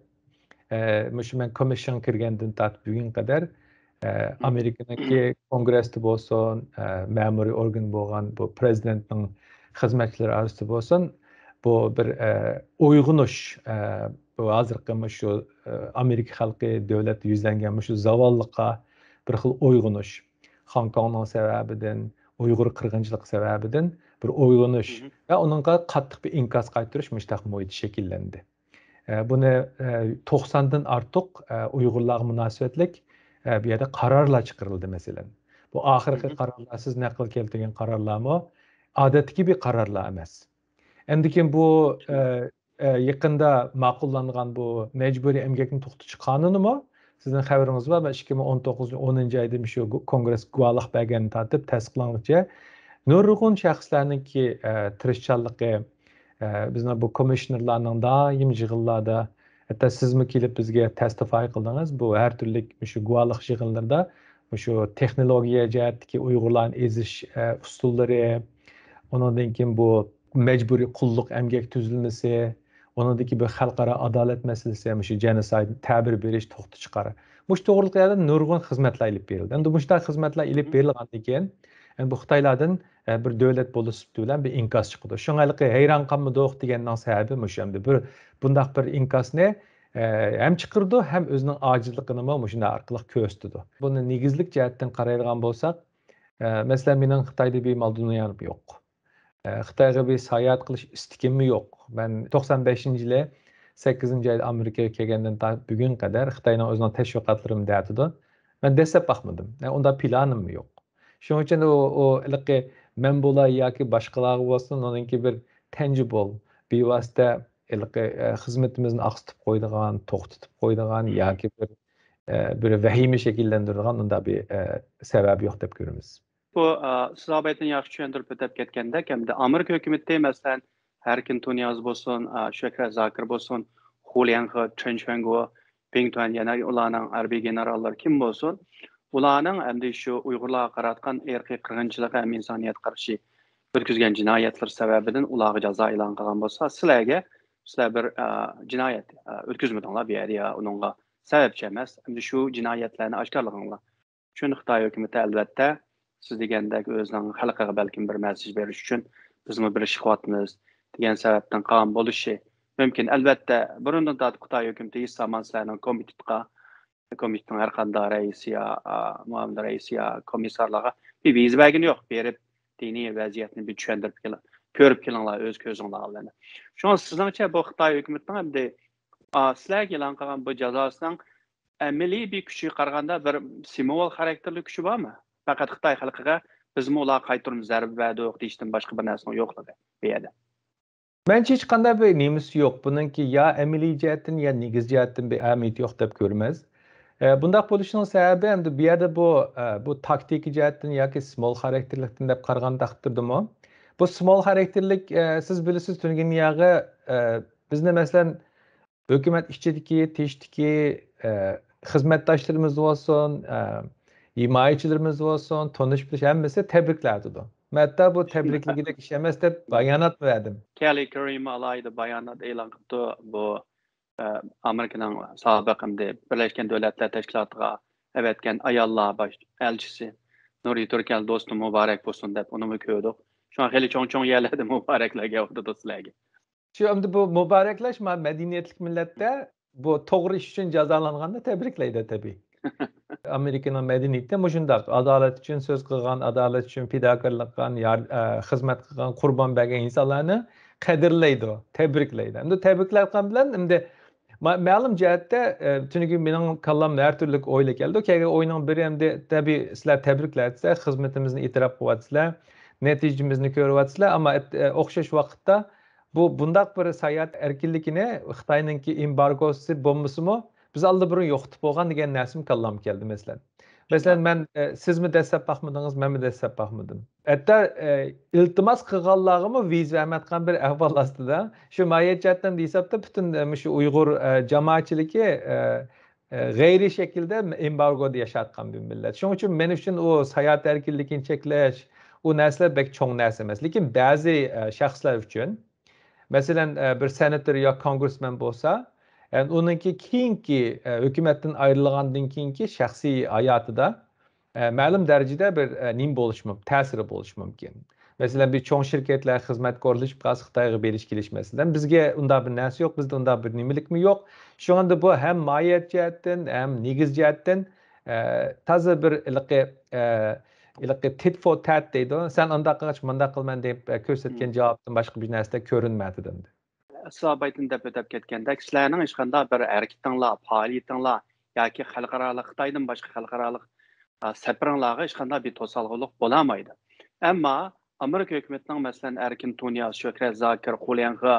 ئە، مۇشۇ مەن كومىششنغا كىرگەندىن تارتىپ بۈگۈنگە قەدەر، ئە، ئامېرىكىنىڭكى كونگرېستا بولسۇن، ئە، مەمۇرىي ئورگان بولغان بۇ پرېزىدېنتنىڭ خىزمەتچىلىرى ئارىسىدا بولسۇن، بۇ بىر، ئە، ئويغىنىش، ئە، بۇ ھازىرقى مۇشۇ، ئە، ئامېرىكا خەلقى دۆلەتتە يۈزلەنگەن مۇشۇ زاۋاللىققا بىر خىل ئويغىنىش. خوڭكوڭنىڭ سەۋەبىدىن، ئۇيغۇر قىرغىنچىلىقى سەۋەبىدىن بىر ئويغىنىش ۋە ئۇنىڭغا قاتتىق بىر ئىنكاس قايتۇرۇش مۇشۇنداق مۇھىت شەكىللەندى. ئە، بۇنى، ئە، توقساندىن ئارتۇق، ئە، ئۇيغۇرلارغا مۇناسىۋەتلىك، ئە، بۇ يەردە قارارلار چىقىرىلدى، مەسىلەن. بۇ ئاخىرقى قارارلار، سىز نەقىل كەلتۈرگەن قارارلارمۇ ئادەتتىكى بىر قارارلار ئەمەس. ئەمدىكىن بۇ، ئە، ئە، يېقىندا ماقۇللانغان بۇ مەجبۇرىي ئەمگەكنى توختىتىش قانۇنىمۇ، سىزنىڭ خەۋىرىڭىز بار، مەن ئىككى مىڭ ئون توققۇزىنچى ئونىنچى ئايدا مۇشۇ كونگرېس گۇۋاھلىق بەرگەندىن تارتىپ تەستىقلانغۇچە نۇرغۇن شەخسلەرنىڭكى، ئە، تىرىشچانلىقى، ئە، بىزنىڭ بۇ كومىشنېرلارنىڭ دائىم يىغىنلاردا، ھەتتا سىزمۇ كېلىپ بىزگە تەستىفاي قىلدىڭىز، بۇ ھەر تۈرلۈك مۇشۇ گۇۋاھلىق يىغىنلىرىدا مۇشۇ تېخنولوگىيە جەھەتتىكى ئۇيغۇرلارنى ئېزىش، ئە، ئۇسۇللىرى، ئۇنىڭدىن كېيىن بۇ مەجبۇرىي قۇللۇق ئەمگەك تۈزۈلمىسى، ئۇنىڭدىن كېيىن بۇ خەلقئارا ئادالەت مەسىلىسى، مۇشۇ جېنوسايد، تەبىر بېرىش، توختىتىش قارارى. مۇشۇ توغرىلىق يەردە نۇرغۇن خىزمەتلەر ئېلىپ بېرىلدى. ئەمدى مۇشۇنداق خىزمەتلەر ئېلىپ بېرىلغاندىن كېيىن، ئەمدى بۇ خىتايلاردىن، ئە، بىر دۆلەت بولۇش سۈپىتى بىلەن بىر ئىنكاس چىقىدۇ. شۇڭا ھېلىقى ھەيران قالمىدۇق دېگەننىڭ سەۋەبى مۇشۇ. ئەمدى بىر بۇنداق بىر ئىنكاسنى، ئە، ھەم چىقىرىدۇ، ھەم ئۆزىنىڭ ئاجىزلىقىنىمۇ مۇشۇنداق ئارقىلىق كۆرسىتىدۇ. بۇنى نېگىزلىك جەھەتتىن قارايدىغان بولساق، ئە، مەسىلەن، مېنىڭ خىتايدا بىر مال دۇنيام يوق. ئە، خىتايغا بىر ساياھەت قىلىش ئىستىكىممۇ يوق. مەن توقسان بەشىنچى يىلى سەككىزىنچى ئايدا ئامېرىكىغا كەلگەندىن تارتىپ بۈگۈنگە قەدەر خىتاينىڭ ئۆزىنىڭ تەشۋىقاتلىرىمۇ دەۋاتىدۇ. مەن دەسسەپ باقمىدىم. ئە، ئۇنداق پىلانىممۇ يوق. شۇنىڭ ئۈچۈن ئۇ، ئۇ ھېلىقى مەن بولاي ياكى باشقىلارغا بولسۇن، ئۇنىڭكى بىر تەنجىبول، بىۋاسىتە ھېلىقى، ئە، خىزمىتىمىزنى ئاقسىتىپ قويىدىغان، توختىتىپ قويىدىغان ياكى بىر، ئە، بىر ۋەھىمە شەكىللەندۈرىدىغان ئۇنداق بىر، ئە، سەۋەب يوق دەپ كۆرىمىز. بۇ، ئا، سىز ئاۋۋالدىن ياخشى چۈشەندۈرۈپ ئۆتۈپ كەتكەندەك، ئەمدى ئامېرىكا ھۆكۈمىتى، مەسىلەن، ئەركىن تۇنىياز بولسۇن، ئا، شۆھرەت زاكىر بولسۇن، خۇ ليەنخې، چېن چۈەنگو، بىڭ تۈەن، يەنە ئۇلارنىڭ ھەربىي گېنېراللىرى كىم بولسۇن، ئۇلارنىڭ ئەمدى شۇ ئۇيغۇرلارغا قاراتقان ئىرقىي قىرغىنچىلىقى ھەم ئىنسانىيەتكە قارشى ئۆتكۈزگەن جىنايەتلىرى سەۋەبىدىن ئۇلارغا جازا ئېلان قىلغان بولسا، سىلەرگە، سىلەر بىر، ئا، جىنايەت، ئا، ئۆتكۈزمىدىڭلار بۇ يەردە يا ئۇنىڭغا سەۋەبچى ئەمەس، ئەمدى شۇ جىنايەتلەرنى ئاشكارىلىغىڭلار. ئۈچۈن خىتاي ھۆكۈمىتى، ئەلۋەتتە، سىز دېگەندەك ئۆزىنىڭ خەلقىگە بەلكىم بىر مەسساژ بېرىش ئۈچۈن بىزمۇ بىر ئىش قىلىۋاتىمىز دېگەن سەۋەبتىن قىلغان بولۇشى مۇمكىن. ئەلۋەتتە، بۇرۇندىن تارتىپ خىتاي ھۆكۈمىتى ھېچ زامان سىلەرنىڭ كومىتېتقا، كومىتېتنىڭ ھەر قانداق رەئىسى يا، ئا، مۇئاۋىن رەئىسى يا كومىسسارلارغا بىر ۋىزا بەرگىنى يوق. بېرىپ دىنىي ۋەزىيەتنى بىر چۈشەندۈرۈپ كېلىڭ، كۆرۈپ كېلىڭلار ئۆز كۆزۈڭلار بىلەن. شۇڭا سىزنىڭچە بۇ خىتاي ھۆكۈمىتىنىڭ ئەمدى، ئا، سىلەرگە ئېلان قىلغان بۇ جازاسىنىڭ ئەمەلىي بىر كۈچىگە قارىغاندا بىر سىمۋول خاراكتېرلىك كۈچى بارمۇ؟ پەقەت خىتاي خەلقىگە بىزمۇ ئۇلارغا قايتۇرما زەربە بەردۇق دېيىشتىن باشقا بىر نەرسىنىڭ يوقلۇقى بۇ يەردە. مەنچە ھېچقانداق بىر نېمىسى يوق. بۇنىڭكى يا ئەمەلىي جەھەتتىن، يا نېگىز جەھەتتىن بىر ئەھمىيىتى يوق دەپ كۆرىمىز. ئە، بۇنداق بولۇشىنىڭ سەۋەبى ئەمدى بۇ يەردە بۇ، ئە، بۇ تاكتىكا جەھەتتىن ياكى سىمۋول خاراكتېرلىكتىن دەپ قارىغاندا تەقدىردىمۇ، بۇ سىمۋول خاراكتېرلىك، ئە، سىز بىلىسىز، تۈنۈگۈن ياغى، ئە، بىزنى، مەسىلەن، ھۆكۈمەت ئىچىدىكى، تېشىدىكى، ئە، خىزمەتداشلىرىمىز بولسۇن، ئە، ھىمايىچىلىرىمىز بولسۇن، تونۇش بىلىش ھەممىسى تەبرىكلەردىدۇ. مەن ھەتتا بۇ تەبرىكلىگۈدەك ئىش ئەمەس دەپ بايانات بەردىم. كېللى كىرىم ئالاھىدە بايانات ئېلان قىپتۇ. بۇ، ئە، ئامېرىكىنىڭ سابىق ئەمدى بىرلەشكەن دۆلەتلەر تەشكىلاتىغا ئەۋەتكەن ئاياللار باش ئەلچىسى نۇرى تۈركەل دوستۇم مۇبارەك بولسۇن دەپ ئۇنىمۇ كۆردۇق. شۇڭا خېلى چوڭ-چوڭ يەرلەردە مۇبارەكلەر كېلىۋاتىدۇ سىلەرگە. شۇ ئەمدى بۇ مۇبارەكلەش، ما-، مەدەنىيەتلىك مىللەتتە بۇ توغرا ئىش ئۈچۈن جازالانغاندا تەبرىكلەيدۇ، تەبىئىي. ئامېرىكىنىڭ مەدەنىيىتى مۇشۇنداق. ئادالەت ئۈچۈن سۆز قىلغان، ئادالەت ئۈچۈن پىداكارلىق قىلغان، يار-، ئە، خىزمەت قىلغان، قۇربان بەرگەن ئىنسانلارنى قەدىرلەيدۇ، تەبرىكلەيدۇ. ئەمدى تەبرىكلەۋاتقان بىلەن ئەمدى ما-، مەلۇم جەھەتتە، ئە، چۈنكى مېنىڭ كاللامدا ھەر تۈرلۈك ئويلار كەلدى. كەلگەن ئوينىڭ بىرى ئەمدى تەبىئىي سىلەر تەبرىكلەۋاتىسىلەر، خىزمىتىمىزنى ئېتىراپ قىلىۋاتىسىلەر، نەتىجىمىزنى كۆرۈۋاتىسىلەر. ئەمما ئەت-، ئە، ئوخشاش ۋاقىتتا بۇ، بۇنداق بىر ساياھەت ئەركىنلىكىنى خىتاينىڭكى ئېمبارگوسى بولمىسىمۇ، بىز ئاللىبۇرۇن يوقىتىپ بولغان دېگەن نەرسىمۇ كاللامغا كەلدى، مەسىلەن. مەسىلەن، مەن، ئە، سىزمۇ دەسسەپ باقمىدىڭىز، مەنمۇ دەسسەپ باقمىدىم. ھەتتا، ئە، ئىلتىماس قىلغانلارغىمۇ ۋىزا بەرمەيۋاتقان بىر ئەھۋال ئاستىدا، شۇ ماھىيەت جەھەتتىن ھېسابتا پۈتۈن، ئە، مۇشۇ ئۇيغۇر، ئە، جامائەتچىلىكى، ئە، ئە، غەيرىي شەكىلدە ئېمبارگودا ياشاۋاتقان بىر مىللەت. شۇنىڭ ئۈچۈن مەن ئۈچۈن ئۇ ساياھەت ئەركىنلىكىنى چەكلەش، ئۇ نەرسىلەر بەك چوڭ نەرسە ئەمەس. لېكىن بەزى، ئە، شەخسلەر ئۈچۈن، مەسىلەن، ئە، بىر سېناتور يا كونگرېسمېن بولسا، ئە، ئۇنىڭكى كېيىنكى، ئە، ھۆكۈمەتتىن ئايرىلغاندىن كېيىنكى شەخسىي ھاياتىدا، ئە، مەلۇم دەرىجىدە بىر، ئە، نېمە بولۇشى مۇمكىن، تەسىرى بولۇشى مۇمكىن. مەسىلەن، بىر چوڭ شىركەتلەر خىزمەتكە ئورۇنلىشىپ قالسا، خىتايغا بېرىش كېلىش مەسىلەن. بىزگە ئۇنداق بىر نەرسە يوق، بىزدە ئۇنداق بىر نېمىلىكمۇ يوق. شۇڭا بۇ ھەم ماھىيەت جەھەتتىن، ھەم نېگىز جەھەتتىن، ئە، تازا بىر ھېلىقى، ئە، ھېلىقى تىت فور تەت دەيدۇ. سەن ئانداق قىلغاچ، مۇنداق قىلىمەن دەپ، ئە، كۆرسەتكەن جاۋابتىن باشقا بىر نەرسە كۆرۈنمەيدۇ ئەمدى. سىز ئاۋۋالدىن دەپ ئۆتۈپ كەتكەندەك، سىلەرنىڭ ھېچقانداق بىر ھەرىكىتىڭلار، پائالىيىتىڭلار ياكى خەلقئارالىق، خىتايدىن باشقا خەلقئارالىق، ئا، سەپىرىڭلارغا ھېچقانداق بىر توسالغۇلۇق بولالمايدۇ. ئەمما ئامېرىكا ھۆكۈمىتىنىڭ، مەسىلەن، ئەركىن تۇنىياز، شۆھرەت زاكىر، خۇ ليەنخې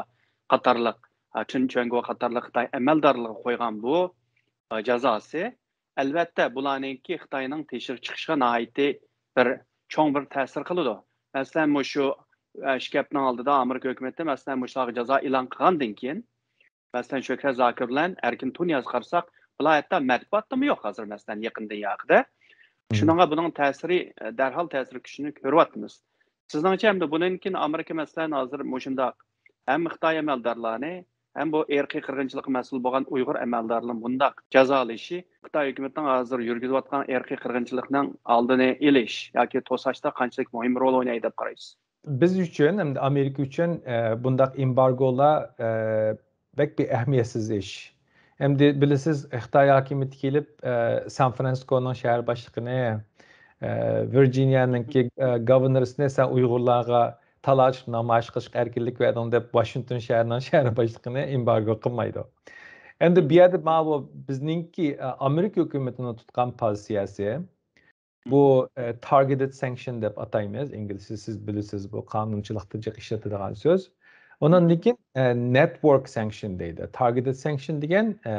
قاتارلىق، ئا، چېن چۈەنگو قاتارلىق خىتاي ئەمەلدارلىرىغا قويغان بۇ، ئا، جازاسى، ئەلۋەتتە، بۇلارنىڭكى خىتاينىڭ تېشىغا چىقىشىغا ناھايىتى بىر چوڭ بىر تەسىر قىلىدۇ. مەسىلەن، مۇشۇ، ئە، ئىككى ھەپتىنىڭ ئالدىدا ئامېرىكا ھۆكۈمىتى، مەسىلەن، مۇشۇلارغا جازا ئېلان قىلغاندىن كېيىن، مەسىلەن، شۆھرەت زاكىر بىلەن ئەركىن تۇنىيازغا قارىساق، بۇلار ھەتتا مەتبۇئاتتىمۇ يوق ھازىر، مەسىلەن، يېقىندىن ياقىدا. شۇنىڭغا بۇنىڭ تەسىرى، دەرھال تەسىر كۈچىنى كۆرۈۋاتىمىز. سىزنىڭچە ئەمدى بۇنىڭدىن كېيىن ئامېرىكا، مەسىلەن، ھازىر مۇشۇنداق ھەم خىتاي ئەمەلدارلارنى، ھەم بۇ ئىرقىي قىرغىنچىلىققا مەسئۇل بولغان ئۇيغۇر ئەمەلدارلىرىنى بۇنداق جازالىشى خىتاي ھۆكۈمىتىنىڭ ھازىر يۈرگۈزۈۋاتقان ئىرقىي قىرغىنچىلىقنىڭ ئالدىنى ئېلىش ياكى توساشتا قانچىلىك مۇھىم رول ئوينايدۇ دەپ قارايسىز؟ بىز ئۈچۈن، ھەمدە ئامېرىكا ئۈچۈن، ئە، بۇنداق ئېمبارگولار، ئە، بەك بىر ئەھمىيەتسىز ئىش. ئەمدى بىلىسىز، خىتاي ھاكىمىيىتى كېلىپ، ئە، سان فرانسىسكونىڭ شەھەر باشلىقىنى، ئە، ۋىرجىنىيەنىڭكى، ئە، گاۋېرنېرسىنى سەن ئۇيغۇرلارغا تالاش، نامايىش قىلىشقا ئەركىنلىك بەردىڭ دەپ، ۋاشىنگتون شەھىرىنىڭ شەھەر باشلىقىنى ئېمبارگو قىلمايدۇ. ئەمدى بۇ يەردە ماۋۇ بىزنىڭكى، ئە، ئامېرىكا ھۆكۈمىتىنىڭ تۇتقان پوزىتسىيەسى، بۇ، ئە، تارگېتېد سانكشن دەپ ئاتايمىز. ئىنگلىزچە سىز بىلىسىز، بۇ قانۇنچىلىقتا جىق ئىشلىتىدىغان سۆز. ئۇنىڭدىن كېيىن، ئە، نېتۋورك سانكشن دەيدۇ. تارگېتېد سانكشن دېگەن، ئە،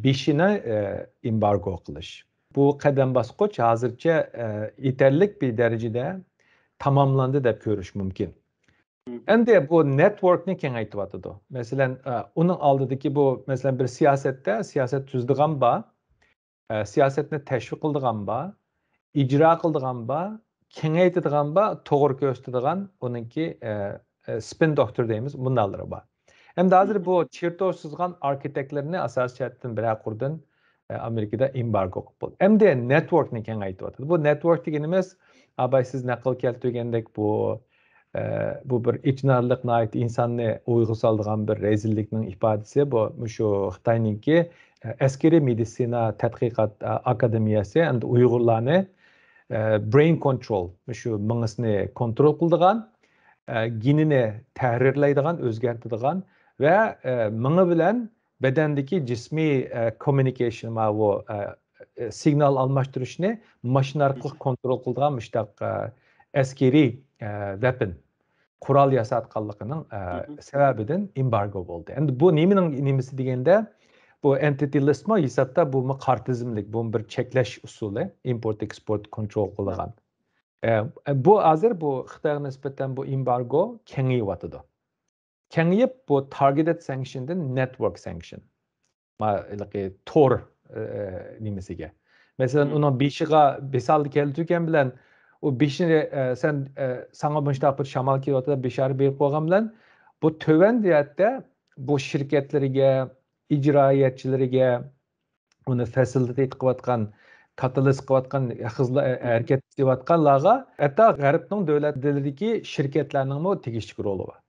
بېشىنى، ئە، ئېمبارگو قىلىش. بۇ قەدەم باسقۇچ ھازىرچە، ئە، يېتەرلىك بىر دەرىجىدە تاماملاندى دەپ كۆرۈش مۇمكىن. ئەمدى بۇ نېتۋوركنى كېڭەيتىۋاتىدۇ. مەسىلەن، ئە، ئۇنىڭ ئالدىدىكى بۇ، مەسىلەن، بىر سىياسەتتە، سىياسەت تۈزىدىغان بار، ئە، سىياسەتنى تەشۋىق قىلىدىغان بار، ئىجرا قىلىدىغان بار، كېڭەيتىدىغان بار، توغرا كۆرسىتىدىغان ئۇنىڭكى، ئە، ئە، سپىن دوكتور دەيمىز، مۇنداقلىرى بار. ئەمدى ھازىر بۇ چېرتوژ سىزغان ئارخىتېكتلىرىنى ئاساسىي جەھەتتىن بىرەر قۇردىن، ئە، ئامېرىكىدا ئېمبارگو قىلىپ بولدى. ئەمدى نېتۋوركنى كېڭەيتىۋاتىدۇ. بۇ نېتۋورك دېگىنىمىز، ئاباي سىز نەقىل كەلتۈرگەندەك بۇ، ئە، بۇ بىر ئېچىنارلىق، ناھايىتى ئىنساننى ئويغا سالىدىغان بىر رەزىللىكنىڭ ئىپادىسى. بۇ، مۇشۇ خىتاينىڭكى، ئە، ئەسكىرىي مېدىتسىنا تەتقىقات، ئە، ئاكادېمىيەسى ئەمدى ئۇيغۇرلارنى، ئە، برېين كونترول، مۇشۇ مېڭىسىنى كونترول قىلىدىغان، ئە، گېنىنى تەھرىرلەيدىغان، ئۆزگەرتىدىغان ۋە، ئە، مېڭە بىلەن بەدەندىكى جىسمىي، ئە، كوممۇنىكېيشن، ماۋۇ، ئە، ئە، سىگنال ئالماشتۇرۇشنى ماشىنا ئارقىلىق كونترول قىلىدىغان مۇشتاق، ئە، ئەسكىرىي، ئە، ۋېپىن، قورال ياساتقانلىقىنىڭ، ئە، سەۋەبىدىن ئېمبارگو بولدى. ئەمدى بۇ نېمىنىڭ نېمىسى دېگەندە، بۇ ئەنتىتى لىستمۇ ھېسابتا بۇمۇ قارا تىزىملىك، بۇمۇ بىر چەكلەش ئۇسۇلى، ئىمپورت ئېكسپورت كونترول قىلىدىغان. ئە، بۇ ھازىر بۇ خىتايغا نىسبەتەن بۇ ئېمبارگو كېڭىيىۋاتىدۇ. كېڭىيىپ، بۇ تارگېتېد سانكشندىن نېتۋورك سانكشن. ما-، ھېلىقى تور، ئە، نېمىسىگە. مەسىلەن، ئۇنىڭ بېشىغا بىسالدى كەلتۈرگەن بىلەن، ئۇ بېشىنى، ئە، سەن، ئە، ساڭا مۇشۇنداق بىر شامال كېلىۋاتىدۇ، بىشارە بېرىپ قويغان بىلەن، بۇ تۆۋەن جەھەتتە بۇ شىركەتلىرىگە، ئىجرائىيەتچىلىرىگە، ئۇنى فەسىلىتەيت قىلىۋاتقان، كاتالىز قىلىۋاتقان، خىزلا-، ھەرىكەت قىلىۋاتقانلارغا، ھەتتا غەربنىڭ دۆلەتلىرىدىكى شىركەتلەرنىڭمۇ تېگىشلىك رولى بار.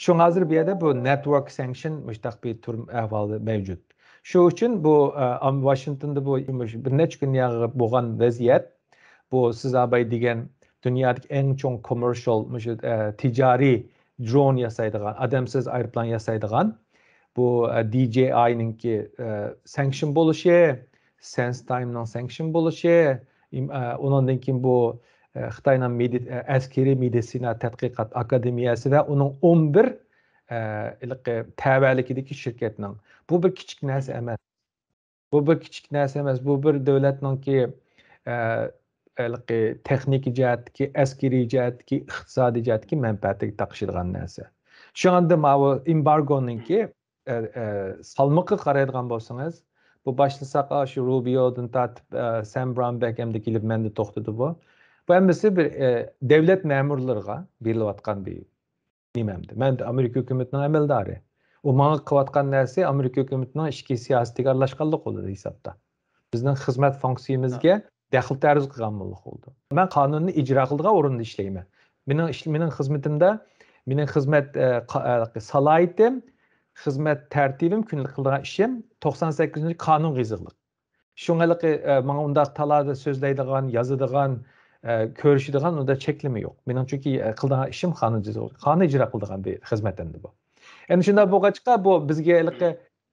شۇڭا ھازىر بۇ يەردە بۇ نېتۋورك سانكشن مۇشتاق بىر تۈر ئەھۋالى مەۋجۇت. شۇ ئۈچۈن بۇ، ئە، ئام-، ۋاشىنگتوندا بۇ، مۇشۇ بىر نەچچە كۈن ياغى بولغان ۋەزىيەت، بۇ سىز ئاباي دېگەن دۇنيادىكى ئەڭ چوڭ كوممېرشال، مۇشۇ، ئە، تىجارىي درون ياسايدىغان، ئادەمسىز ئايروپىلان ياسايدىغان بۇ، ئە، دى جەي ئاينىڭكى، ئە، سانكشن بولۇشى، سەنستايمنىڭ سانكشن بولۇشى، ئىم-، ئە، ئۇنىڭدىن كېيىن بۇ، ئە، خىتاينىڭ مېدى-، ئە، ئەسكىرىي مېدىتسىنا تەتقىقات ئاكادېمىيەسى ۋە ئۇنىڭ ئون بىر، ئە، ھېلىقى تەۋەلىكىدىكى شىركەتنىڭ. بۇ بىر كىچىك نەرسە ئەمەس. بۇ بىر كىچىك نەرسە ئەمەس. بۇ بىر دۆلەتنىڭكى، ئە، ھېلىقى تېخنىكا جەھەتتىكى، ئەسكىرىي جەھەتتىكى، ئىقتىسادىي جەھەتتىكى مەنپەئەتىگە تاقىشىدىغان نەرسە. شۇڭا ئەمدى ماۋۇ ئېمبارگونىڭكى، ئە، ئە، سالمىقىغا قارايدىغان بولسىڭىز، بۇ باشلىساق، ئاشۇ روبىيودىن تارتىپ، ئە، سام براونبەك ئەمدى كېلىپ مەندە توختىدى بۇ. بۇ ھەممىسى بىر، ئە، دۆلەت مەمۇرلىرىغا بېرىلىۋاتقان بىر نېمەمدى؟ مەن ئامېرىكا ھۆكۈمىتىنىڭ ئەمەلدارى. ئۇ ماڭا قىلىۋاتقان نەرسە ئامېرىكا ھۆكۈمىتىنىڭ ئىچكى سىياسىتىگە ئارىلاشقانلىق بولىدۇ ھېسابتا. بىزنىڭ خىزمەت فۇنكسىيىمىزگە دەخلى تەرۇز قىلغان بولۇق بولدى. مەن قانۇننى ئىجرا قىلىدىغان ئورۇندا ئىشلەيمەن. مېنىڭ ئىش-، مېنىڭ خىزمىتىمدە، مېنىڭ خىزمەت، ئە، قا-، ئە، سالاھىيىتىم، خىزمەت تەرتىپىم، كۈندىلىك قىلىدىغان ئىشىم توقسان سەككىزىنچى قانۇنغا يېزىقلىق. شۇڭا ھېلىقى، ئە، ماڭا ئۇنداق تالادا سۆزلەيدىغان، يازىدىغان، ئە، كۆرۈشىدىغان ئۇنداق چەكلىمە يوق. مېنىڭ چۈنكى، ئە، قىلىدىغان ئىشىم قانۇن جىز-، قانۇن ئىجرا قىلىدىغان بىر خىزمەت ئەمدى بۇ. ئەنە شۇنداق بولغاچقا، بۇ بىزگە ھېلىقى،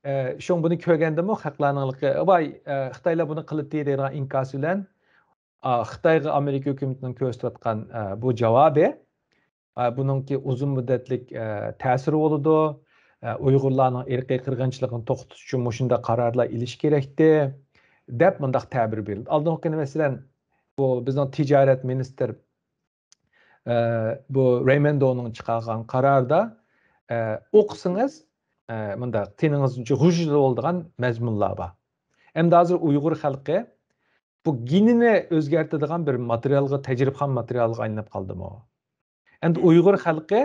ئە، شۇڭ بۇنى كۆرگەندىمۇ خەقلەرنىڭ ھېلىقى، ۋاي، ئە، خىتايلار بۇنى قىلدى دەيدىغان ئىنكاس بىلەن، ئا، خىتايغا ئامېرىكا ھۆكۈمىتىنىڭ كۆرسىتىۋاتقان، ئە، بۇ جاۋابى، ئا، بۇنىڭكى ئۇزۇن مۇددەتلىك، ئە، تەسىرى بولىدۇ. ئە، ئۇيغۇرلارنىڭ ئىرقىي قىرغىنچىلىقىنى توختىتىش ئۈچۈن مۇشۇنداق قارارلار ئېلىش كېرەكتى، دەپ مۇنداق تەبىر بېرىلدى. ئالدىنقى كۈنى، مەسىلەن، بۇ بىزنىڭ تىجارەت مىنىستىر، ئە، بۇ رەيموندونىڭ چىقارغان قارارىدا، ئە، ئوقۇسىڭىز، ئە، مۇنداق تېنىڭىز غۇژژىدە بولىدىغان مەزمۇنلار بار. ئەمدى ھازىر ئۇيغۇر خەلقى بۇ گېنىنى ئۆزگەرتىدىغان بىر ماتېرىيالغا، تەجرىبىخان ماتېرىيالغا ئايلىنىپ قالدىمۇ؟ ئەمدى ئۇيغۇر خەلقى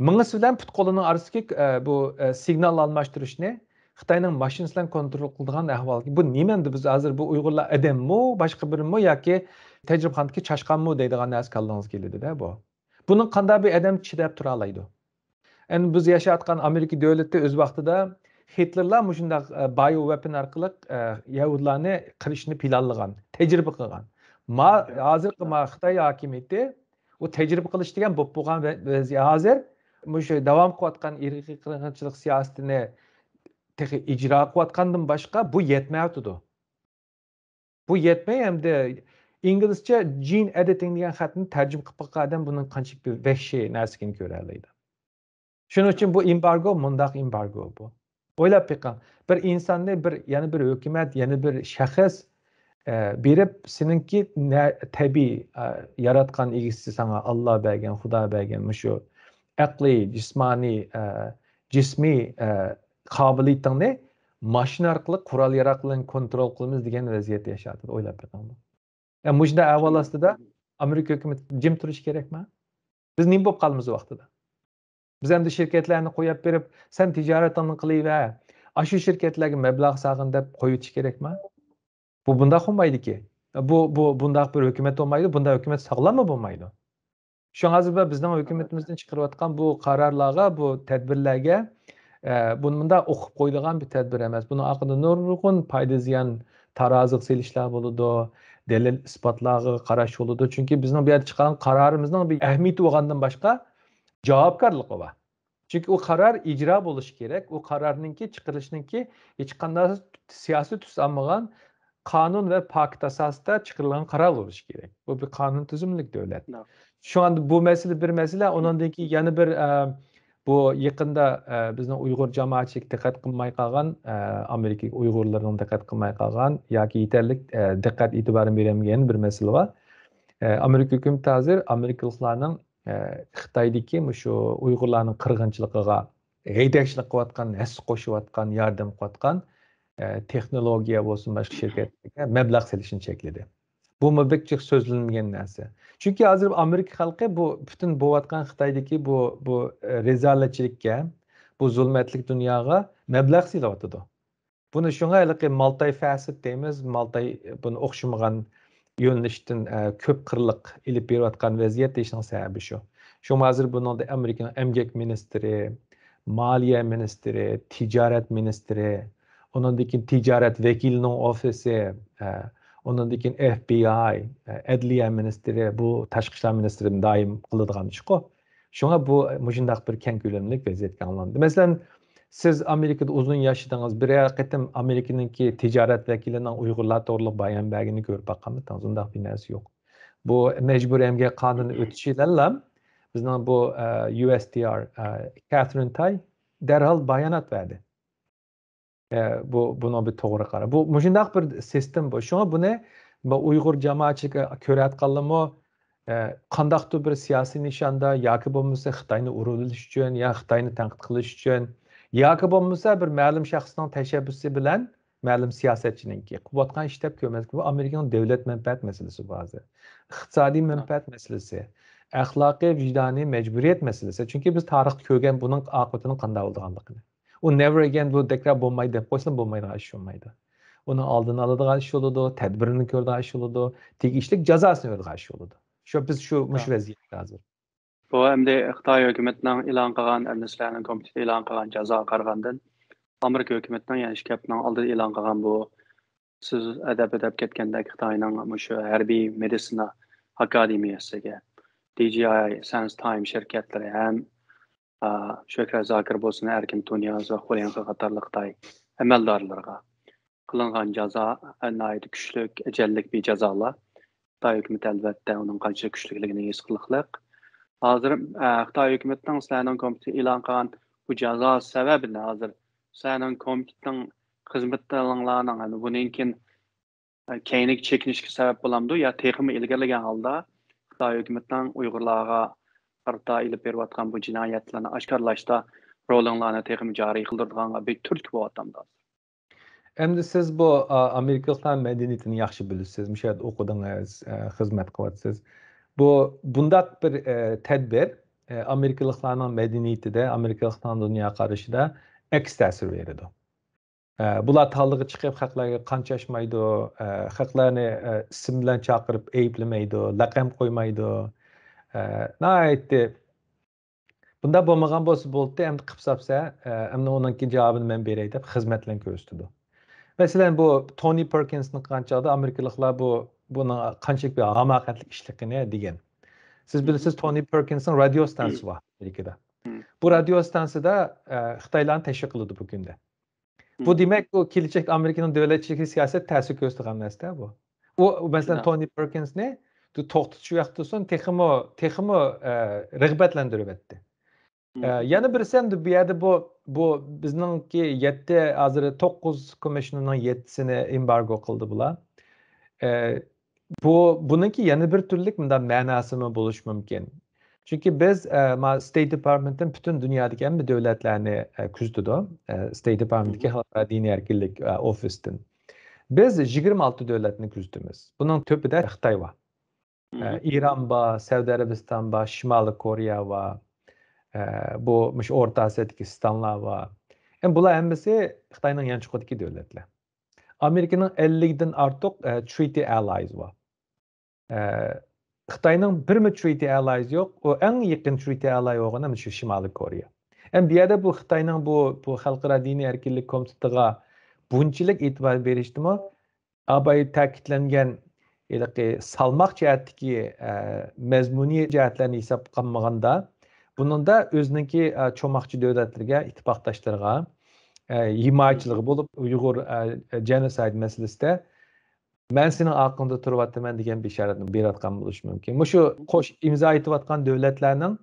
مېڭىسى بىلەن پۇت قولىنىڭ ئارىسىدىكى، ئە، بۇ، ئە، سىگنال ئالماشتۇرۇشنى خىتاينىڭ ماشىنىسى بىلەن كونترول قىلىدىغان ئەھۋالغا. بۇ نېمە ئەمدى؟ بىز ھازىر بۇ ئۇيغۇرلار ئادەممۇ، باشقا بىرمۇ ياكى تەجرىبىخانىدىكى چاشقانمۇ دەيدىغان نەرسە كاللىڭىزغا كېلىدۇ-دە بۇ. بۇنىڭ قانداق بىر ئادەم چىداپ تۇرالايدۇ؟ ئەمدى بىز ياشاۋاتقان ئامېرىكا دۆلىتى ئۆز ۋاقتىدا، خىتلېرلار مۇشۇنداق، ئە، بايو ۋېپىن ئارقىلىق، ئە، يەھۇدىيلارنى قىرىشنى پىلانلىغان، تەجرىبە قىلغان. ما، ھازىرقى ما خىتاي ھاكىمىيىتى ئۇ تەجرىبە قىلىش دېگەن بولۇپ بولغان ۋە-، ۋەزىيەت ھازىر مۇشۇ داۋام قىلىۋاتقان ئىرقىي قىرغىنچىلىق سىياسىتىنى تېخى ئىجرا قىلىۋاتقاندىن باشقا بۇ يەتمەيۋاتىدۇ. بۇ يەتمەي، ئەمدى ئىنگلىزچە جېن ئېدىتىڭ دېگەن خەتنى تەرجىمە قىلىپ باققان ئادەم بۇنىڭ قانچىلىك بىر ۋەھشىي نەرسىكىنى كۆرەلەيدۇ. شۇنىڭ ئۈچۈن بۇ ئېمبارگو مۇنداق ئېمبارگو بۇ. ئويلاپ بېقىڭ، بىر ئىنساننى بىر، يەنە بىر ھۆكۈمەت، يەنە بىر شەخس، ئە، بېرىپ سېنىڭكى نە-، تەبىئىي، ئە، ياراتقان ئىگىسى ساڭا ئاللا بەرگەن، خۇدا بەرگەن مۇشۇ ئەقلىي، جىسمانىي، ئە، جىسمىي، ئە، قابىلىيىتىڭنى ماشىنا ئارقىلىق، قورال ياراق بىلەن كونترول قىلىمىز دېگەن ۋەزىيەتتە ياشاۋاتىدۇ. ئويلاپ بېقىڭ. ئە، مۇشۇنداق ئەھۋال ئاستىدا ئامېرىكا ھۆكۈمىتى جىم تۇرۇشى كېرەكمۇ؟ بىز نېمە بولۇپ قالىمىز ۋاقتىدا؟ بىز ئەمدى شىركەتلەرنى قويۇپ بېرىپ، سەن تىجارىتىڭنى قىلىۋەر، ئاشۇ شىركەتلەرگە مەبلەغ سالغىن دەپ قويۇۋېتىش كېرەكمۇ؟ بۇ بۇنداق بولمايدىكى. بۇ، بۇ، بۇنداق بىر ھۆكۈمەت بولمايدۇ، بۇنداق ھۆكۈمەت ساغلاممۇ بولمايدۇ. شۇڭا ھازىر بىزنىڭ ھۆكۈمىتىمىزدىن چىقىرىۋاتقان بۇ قارارلارغا، بۇ تەدبىرلەرگە، ئە، بۇنى مۇنداق ئوقۇپ قويىدىغان بىر تەدبىر ئەمەس. بۇنىڭ ئارقىدا نۇرغۇن پايدا زىيان تارازىغا سېلىشلار بولىدۇ، دەلىل ئىسپاتلارغا قاراش بولىدۇ. چۈنكى بىزنىڭ بۇ يەردە چىقارغان قارارىمىزنىڭ بىر ئەھمىيىتى بولغاندىن باشقا جاۋابكارلىقى بار. چۈنكى ئۇ قارار ئىجرا بولۇشى كېرەك، ئۇ قارارنىڭكى چىقىرىلىشىنىڭكى ھېچقانداق سىياسىي تۈس ئالمىغان قانۇن ۋە پاكىت ئاساسىدا چىقىرىلغان قارار بولۇشى كېرەك. بۇ بىر قانۇن تۈزۈملۈك دۆلەت. شۇڭا بۇ مەسىلە بىر مەسىلە، ئۇنىڭدىن كېيىن يەنە بىر، ئە، بۇ يېقىندا، ئە، بىزنىڭ ئۇيغۇر جامائەتچىلىك دىققەت قىلماي قالغان، ئە، ئامېرىكا ئۇيغۇرلىرىنىڭ دىققەت قىلماي قالغان ياكى يېتەرلىك، ئە، دىققەت ئېتىبارىنى بېرەلمىگەن يەنە بىر مەسىلە بار. ئە، ئامېرىكا ھۆكۈمىتى ھازىر ئامېرىكىلىقلارنىڭ، ئە، خىتايدىكى مۇشۇ ئۇيغۇرلارنىڭ قىرغىنچىلىقىغا ھەيدەكچىلىك قىلىۋاتقان، ھەسسە قوشۇۋاتقان، ياردەم قىلىۋاتقان، ئە، تېخنولوگىيە بولسۇن، باشقا شىركەتلەرگە مەبلەغ سېلىشنى چەكلىدى. بۇمۇ بەك جىق سۆزلەنمىگەن نەرسە. چۈنكى ھازىر ئامېرىكا خەلقى بۇ پۈتۈن بولۇۋاتقان خىتايدىكى بۇ، بۇ، ئە، رەزالەتچىلىككە، بۇ زۇلمەتلىك دۇنياغا مەبلەغ سېلىۋاتىدۇ. بۇنى شۇڭا ھېلىقى مالتاي فەسىد دەيمىز، مالتاي بۇنى ئوخشىمىغان يۆنىلىشتىن، ئە، كۆپ قىرلىق ئېلىپ بېرىۋاتقان ۋەزىيەت دېيىشنىڭ سەۋەبى شۇ. شۇڭا ھازىر بۇنىڭدا ئامېرىكىنىڭ ئەمگەك مىنىستىرى، مالىيە مىنىستىرى، تىجارەت مىنىستىرى، ئۇنىڭدىن كېيىن تىجارەت ۋەكىلىنىڭ ئوفىسى، ئە، ئۇنىڭدىن كېيىن ئېف بى ئاي، ئە، ئەدلىيە مىنىستىرى، بۇ تاشقى ئىشلار مىنىستىرىنىڭ دائىم قىلىدىغان ئىشقۇ. شۇڭا بۇ مۇشۇنداق بىر كەڭ كۆلەملىك ۋەزىيەتكە ئايلاندى. مەسىلەن، سىز ئامېرىكىدا ئۇزۇن ياشىدىڭىز، بىرەر قېتىم ئامېرىكىنىڭكى تىجارەت ۋەكىلىنىڭ ئۇيغۇرلار توغرىلىق بايان بەرگىنىنى كۆرۈپ باققانمىدىڭىز؟ ئۇنداق بىر نەرسە يوق. بۇ مەجبۇرىي ئەمگەك قانۇنى ئۆتۈشى بىلەنلا بىزنىڭ بۇ، ئە، يۇ ئېس تى ئار، ئە، كاثرىن تاي دەرھال بايانات بەردى. ئە، بۇ، بۇنىڭ بىر توغرا قارار. بۇ مۇشۇنداق بىر سىستېما بۇ. شۇڭا بۇنى بۇ ئۇيغۇر جامائەتچىلىكى كۆرۈۋاتقانلىرىمۇ، ئە، قانداقتۇر بىر سىياسىي نىشاندا ياكى بولمىسا خىتاينى ئۇرۇۋېلىش ئۈچۈن يا خىتاينى تەنقىد قىلىش ئۈچۈن ياكى بولمىسا بىر مەلۇم شەخسنىڭ تەشەببۇسى بىلەن مەلۇم سىياسەتچىنىڭكى قىلىۋاتقان ئىش دەپ كۆرمەسلىك، بۇ ئامېرىكىنىڭ دۆلەت مەنپەئەت مەسىلىسى بۇ ھازىر. ئىقتىسادىي مەنپەئەت مەسىلىسى، ئەخلاقىي، ۋىجدانىي مەجبۇرىيەت مەسىلىسى. چۈنكى بىز تارىختا كۆرگەن بۇنىڭ ئاقىۋىتىنىڭ قانداق بولىدىغانلىقىنى. ئۇ نېۋەر ئېگەين، بۇ تەكرار بولمايدۇ دەپ قويسىلا بولمايدىغان ئىش بولمايدۇ. ئۇنىڭ ئالدىنى ئالىدىغان ئىش بولىدۇ، تەدبىرىنى كۆرىدىغان ئىش بولىدۇ، تېگىشلىك جازاسىنى بېرىدىغان ئىش بولىدۇ. شۇ، بىز شۇ، مۇشۇ ۋەزىيەتتە ھازىر. بۇ ئەمدى خىتاي ھۆكۈمىتىنىڭ ئېلان قىلغان، ئەمدى سىلەرنىڭ كومىتېتى ئېلان قىلغان جازاغا قارىغاندىن، ئامېرىكا ھۆكۈمىتىنىڭ يەنە ئىككى ھەپتىنىڭ ئالدىدا ئېلان قىلغان بۇ سىز ئەدەپ ئەدەپ كەتكەندەك خىتاينىڭ مۇشۇ ھەربىي مېدىتسىنا ئاكادېمىيەسىگە، دى جى ئاي، سەنس تايم شىركەتلىرى ھەم، ئا، شۆھرەت زاكىر بولسۇن، ئەركىن تۇنىياز ۋە خۇليەنخې قاتارلىق خىتاي ئەمەلدارلىرىغا قىلىنغان جازا ناھايىتى كۈچلۈك، ئەجەللىك بىر جازالار. خىتاي ھۆكۈمىتى ئەلۋەتتە ئۇنىڭ قانچىلىك كۈچلۈكلۈكىنى ھېس قىلىقلىق. ھازىر، ئە، خىتاي ھۆكۈمىتىنىڭ سىلەرنىڭ كومىتېتى ئېلان قىلغان بۇ جازا سەۋەبىنى ھازىر سىلەرنىڭ كومىتېتنىڭ خىزمەتدارلىرىڭلارنىڭ، يەنى بۇنىڭ كېيىن، ئە، كەينىگە چېكىنىشكە سەۋەب بولامدۇ يا تېخىمۇ ئىلگىرىلىگەن ھالدا خىتاي ھۆكۈمىتىنىڭ ئۇيغۇرلارغا قارىتا ئېلىپ بېرىۋاتقان بۇ جىنايەتلەرنى ئاشكارىلاشتا رولىڭلارنى تېخىمۇ جارى قىلدۇرىدىغانغا بىر تۈرتكە بولۇۋاتامدۇ؟ ئەمدى سىز بۇ، ئا، ئامېرىكىلىقلار مەدەنىيىتىنى ياخشى بىلىسىز، مۇشۇ يەردە ئوقۇدىڭىز، ئە، خىزمەت قىلىۋاتىسىز. بۇ، بۇنداق بىر، ئە، تەدبىر، ئە، ئامېرىكىلىقلارنىڭ مەدەنىيىتىدە، ئامېرىكىلىقلارنىڭ دۇنيا قارىشىدا ئەكس تەسىر بېرىدۇ. ئە، بۇلار تاللىغا چىقىپ خەقلەرگە قان چاچمايدۇ، ئە، خەقلەرنى، ئە، ئىسىم بىلەن چاقىرىپ ئەيىبلىمەيدۇ، لەقەم قويمايدۇ. ئە، ناھايىتى بۇنداق بولمىغان بولسا بولدى، ئەمدى قىپساپسە، ئە، ئەمدى ئۇنىڭكى جاۋابىنى مەن بېرەي دەپ خىزمەتلەرنى كۆرسىتىدۇ. مەسىلەن، بۇ تونى پېركىنسنى قىلغان چاغدا ئامېرىكىلىقلار بۇ، بۇنىڭ قانچىلىك بىر ھاماقەتلىك ئىشلىقىنى دېگەن. سىز بىلىسىز، تونى پېركىنسنىڭ رادىيو ستانسىسى بار ئامېرىكىدا. بۇ رادىيو ستانسىدا، ئە، خىتايلارنى تەشۋىق قىلىدۇ بۇ كۈندە. بۇ دېمەك، ئۇ كېلىچەكتە ئامېرىكىنىڭ دۆلەت ئىچىدىكى سىياسەت تەسىر كۆرسىتىدىغان نەرسە بۇ. ئۇ، مەسىلەن، تونى پېركىنسنى توختىتىش ۋاقتى تېخىمۇ، تېخىمۇ، ئە، رىغبەتلەندۈرۈۋەتتى. ئە، يەنە بىرسى ئەمدى بۇ يەردە بۇ، بۇ بىزنىڭكى يەتتە، ھازىر توققۇز كومىشنېرنىڭ يەتتىسىنى ئېمبارگو قىلدى بۇلار. ئە، بۇ، بۇنىڭكى يەنە بىر تۈرلۈك مۇنداق مەناسىمۇ بولۇشى مۇمكىن. چۈنكى بىز، ئە، ما، ستېيت دېپارتمېنتتىن پۈتۈن دۇنيادىكى ھەممە دۆلەتلەرنى، ئە، كۆزىتىدۇ. ئە، ستېيت دېپارتمېنتتىكى خەلقئارا دىنىي ئەركىنلىك، ئە، ئوفىستىن. بىز يىگىرمە ئالتە دۆلەتنى كۆزىتىمىز. بۇنىڭ تۆپىدە خىتاي بار. ئە، ئىران بار، سەئۇدى ئەرەبىستان بار، شىمالىي كورېيە بار. ئە، بۇ مۇشۇ ئورتا ئاسىيادىكى ئىستانلار بار. ئەمدى بۇلار ھەممىسى خىتاينىڭ يانچۇقىدىكى دۆلەتلەر. ئامېرىكىنىڭ ئەللىكتىن ئارتۇق، ئە، ترىتى ئەلايز بار. ئە، خىتاينىڭ بىرمۇ ترىتى ئەلايز يوق. ئۇ ئەڭ يېقىن ترىتى ئەلاي بولغىنى مۇشۇ شىمالىي كورېيە. ئەمدى بۇ يەردە بۇ خىتاينىڭ بۇ، بۇ خەلقئارا دىنىي ئەركىنلىك كومىتېتىغا بۇنچىلىك ئېتىبار بېرىشتىمۇ، ئابايا تەكىتلەنگەن ھېلىقى سالماق جەھەتتىكى، ئە، مەزمۇنىي جەھەتلەرنى ھېسابقا ئالمىغاندا، بۇنىڭدا ئۆزىنىڭكى، ئە، چوماقچى دۆلەتلىرىگە، ئىتتىپاقداشلىرىغا، ئە، ھىمايىچىلىقى بولۇپ، ئۇيغۇر، ئە، جېنوسايد مەسىلىسىدە مەن سېنىڭ ئارقىڭدا تۇرۇۋاتىمەن دېگەن بېشارەتنى بېرىۋاتقان بولۇشى مۇمكىن. مۇشۇ قوش ئىمزا ئېتىۋاتقان دۆلەتلەرنىڭ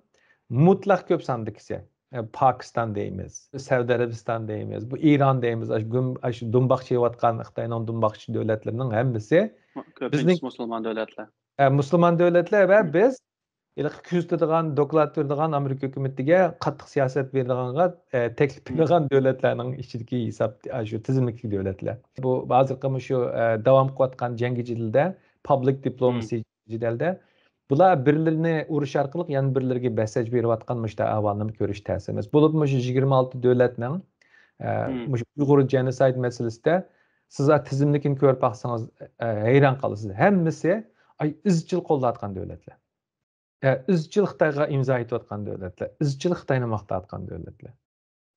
مۇتلەق كۆپ ساندىكىسى، ئە، پاكىستان دەيمىز، سەئۇدى ئەرەبىستان دەيمىز، بۇ ئىران دەيمىز، ئاشۇ گۈم-، ئاشۇ دۇمباقچى يەۋاتقان خىتاينىڭ دۇمباقچى دۆلەتلىرىنىڭ ھەممىسى بىزنىڭ مۇسۇلمان دۆلەتلەر. ئە، مۇسۇلمان دۆلەتلەر ۋە بىز ھېلىقى كۆزىتىدىغان، دوكلات بېرىدىغان، ئامېرىكا ھۆكۈمىتىگە قاتتىق سىياسەت بېرىدىغانغا، ئە، تەكلىپ بېرىدىغان دۆلەتلەرنىڭ ئىچىدىكى ھېساب، ئاشۇ تىزىملىكتىكى دۆلەتلەر. بۇ ھازىرقى مۇشۇ، ئە، داۋام قىلىۋاتقان جەڭگى جېدىلدە، پابلىك دىپلوماسى جېدەلدە بۇلار بىرلىرىنى ئۇرۇش ئارقىلىق يەنە بىرلىرىگە بەسەج بېرىۋاتقان مۇشۇنداق ئەھۋالنىمۇ كۆرۈش تەس ئەمەس. بولۇپمۇ مۇشۇ يىگىرمە ئالتە دۆلەتنىڭ، ئە، مۇشۇ ئۇيغۇر جېنوسايد مەسىلىسىدە سىز تىزىملىكىنى كۆرۈپ باقسىڭىز، ئە، ھەيران قالىسىز. ھەممىسى، ئاي، ئىزچىل قوللاۋاتقان دۆلەتلەر. ئە، ئىزچىل خىتايغا ئىمزا ئېتىۋاتقان دۆلەتلەر، ئىزچىل خىتاينى ماختاۋاتقان دۆلەتلەر.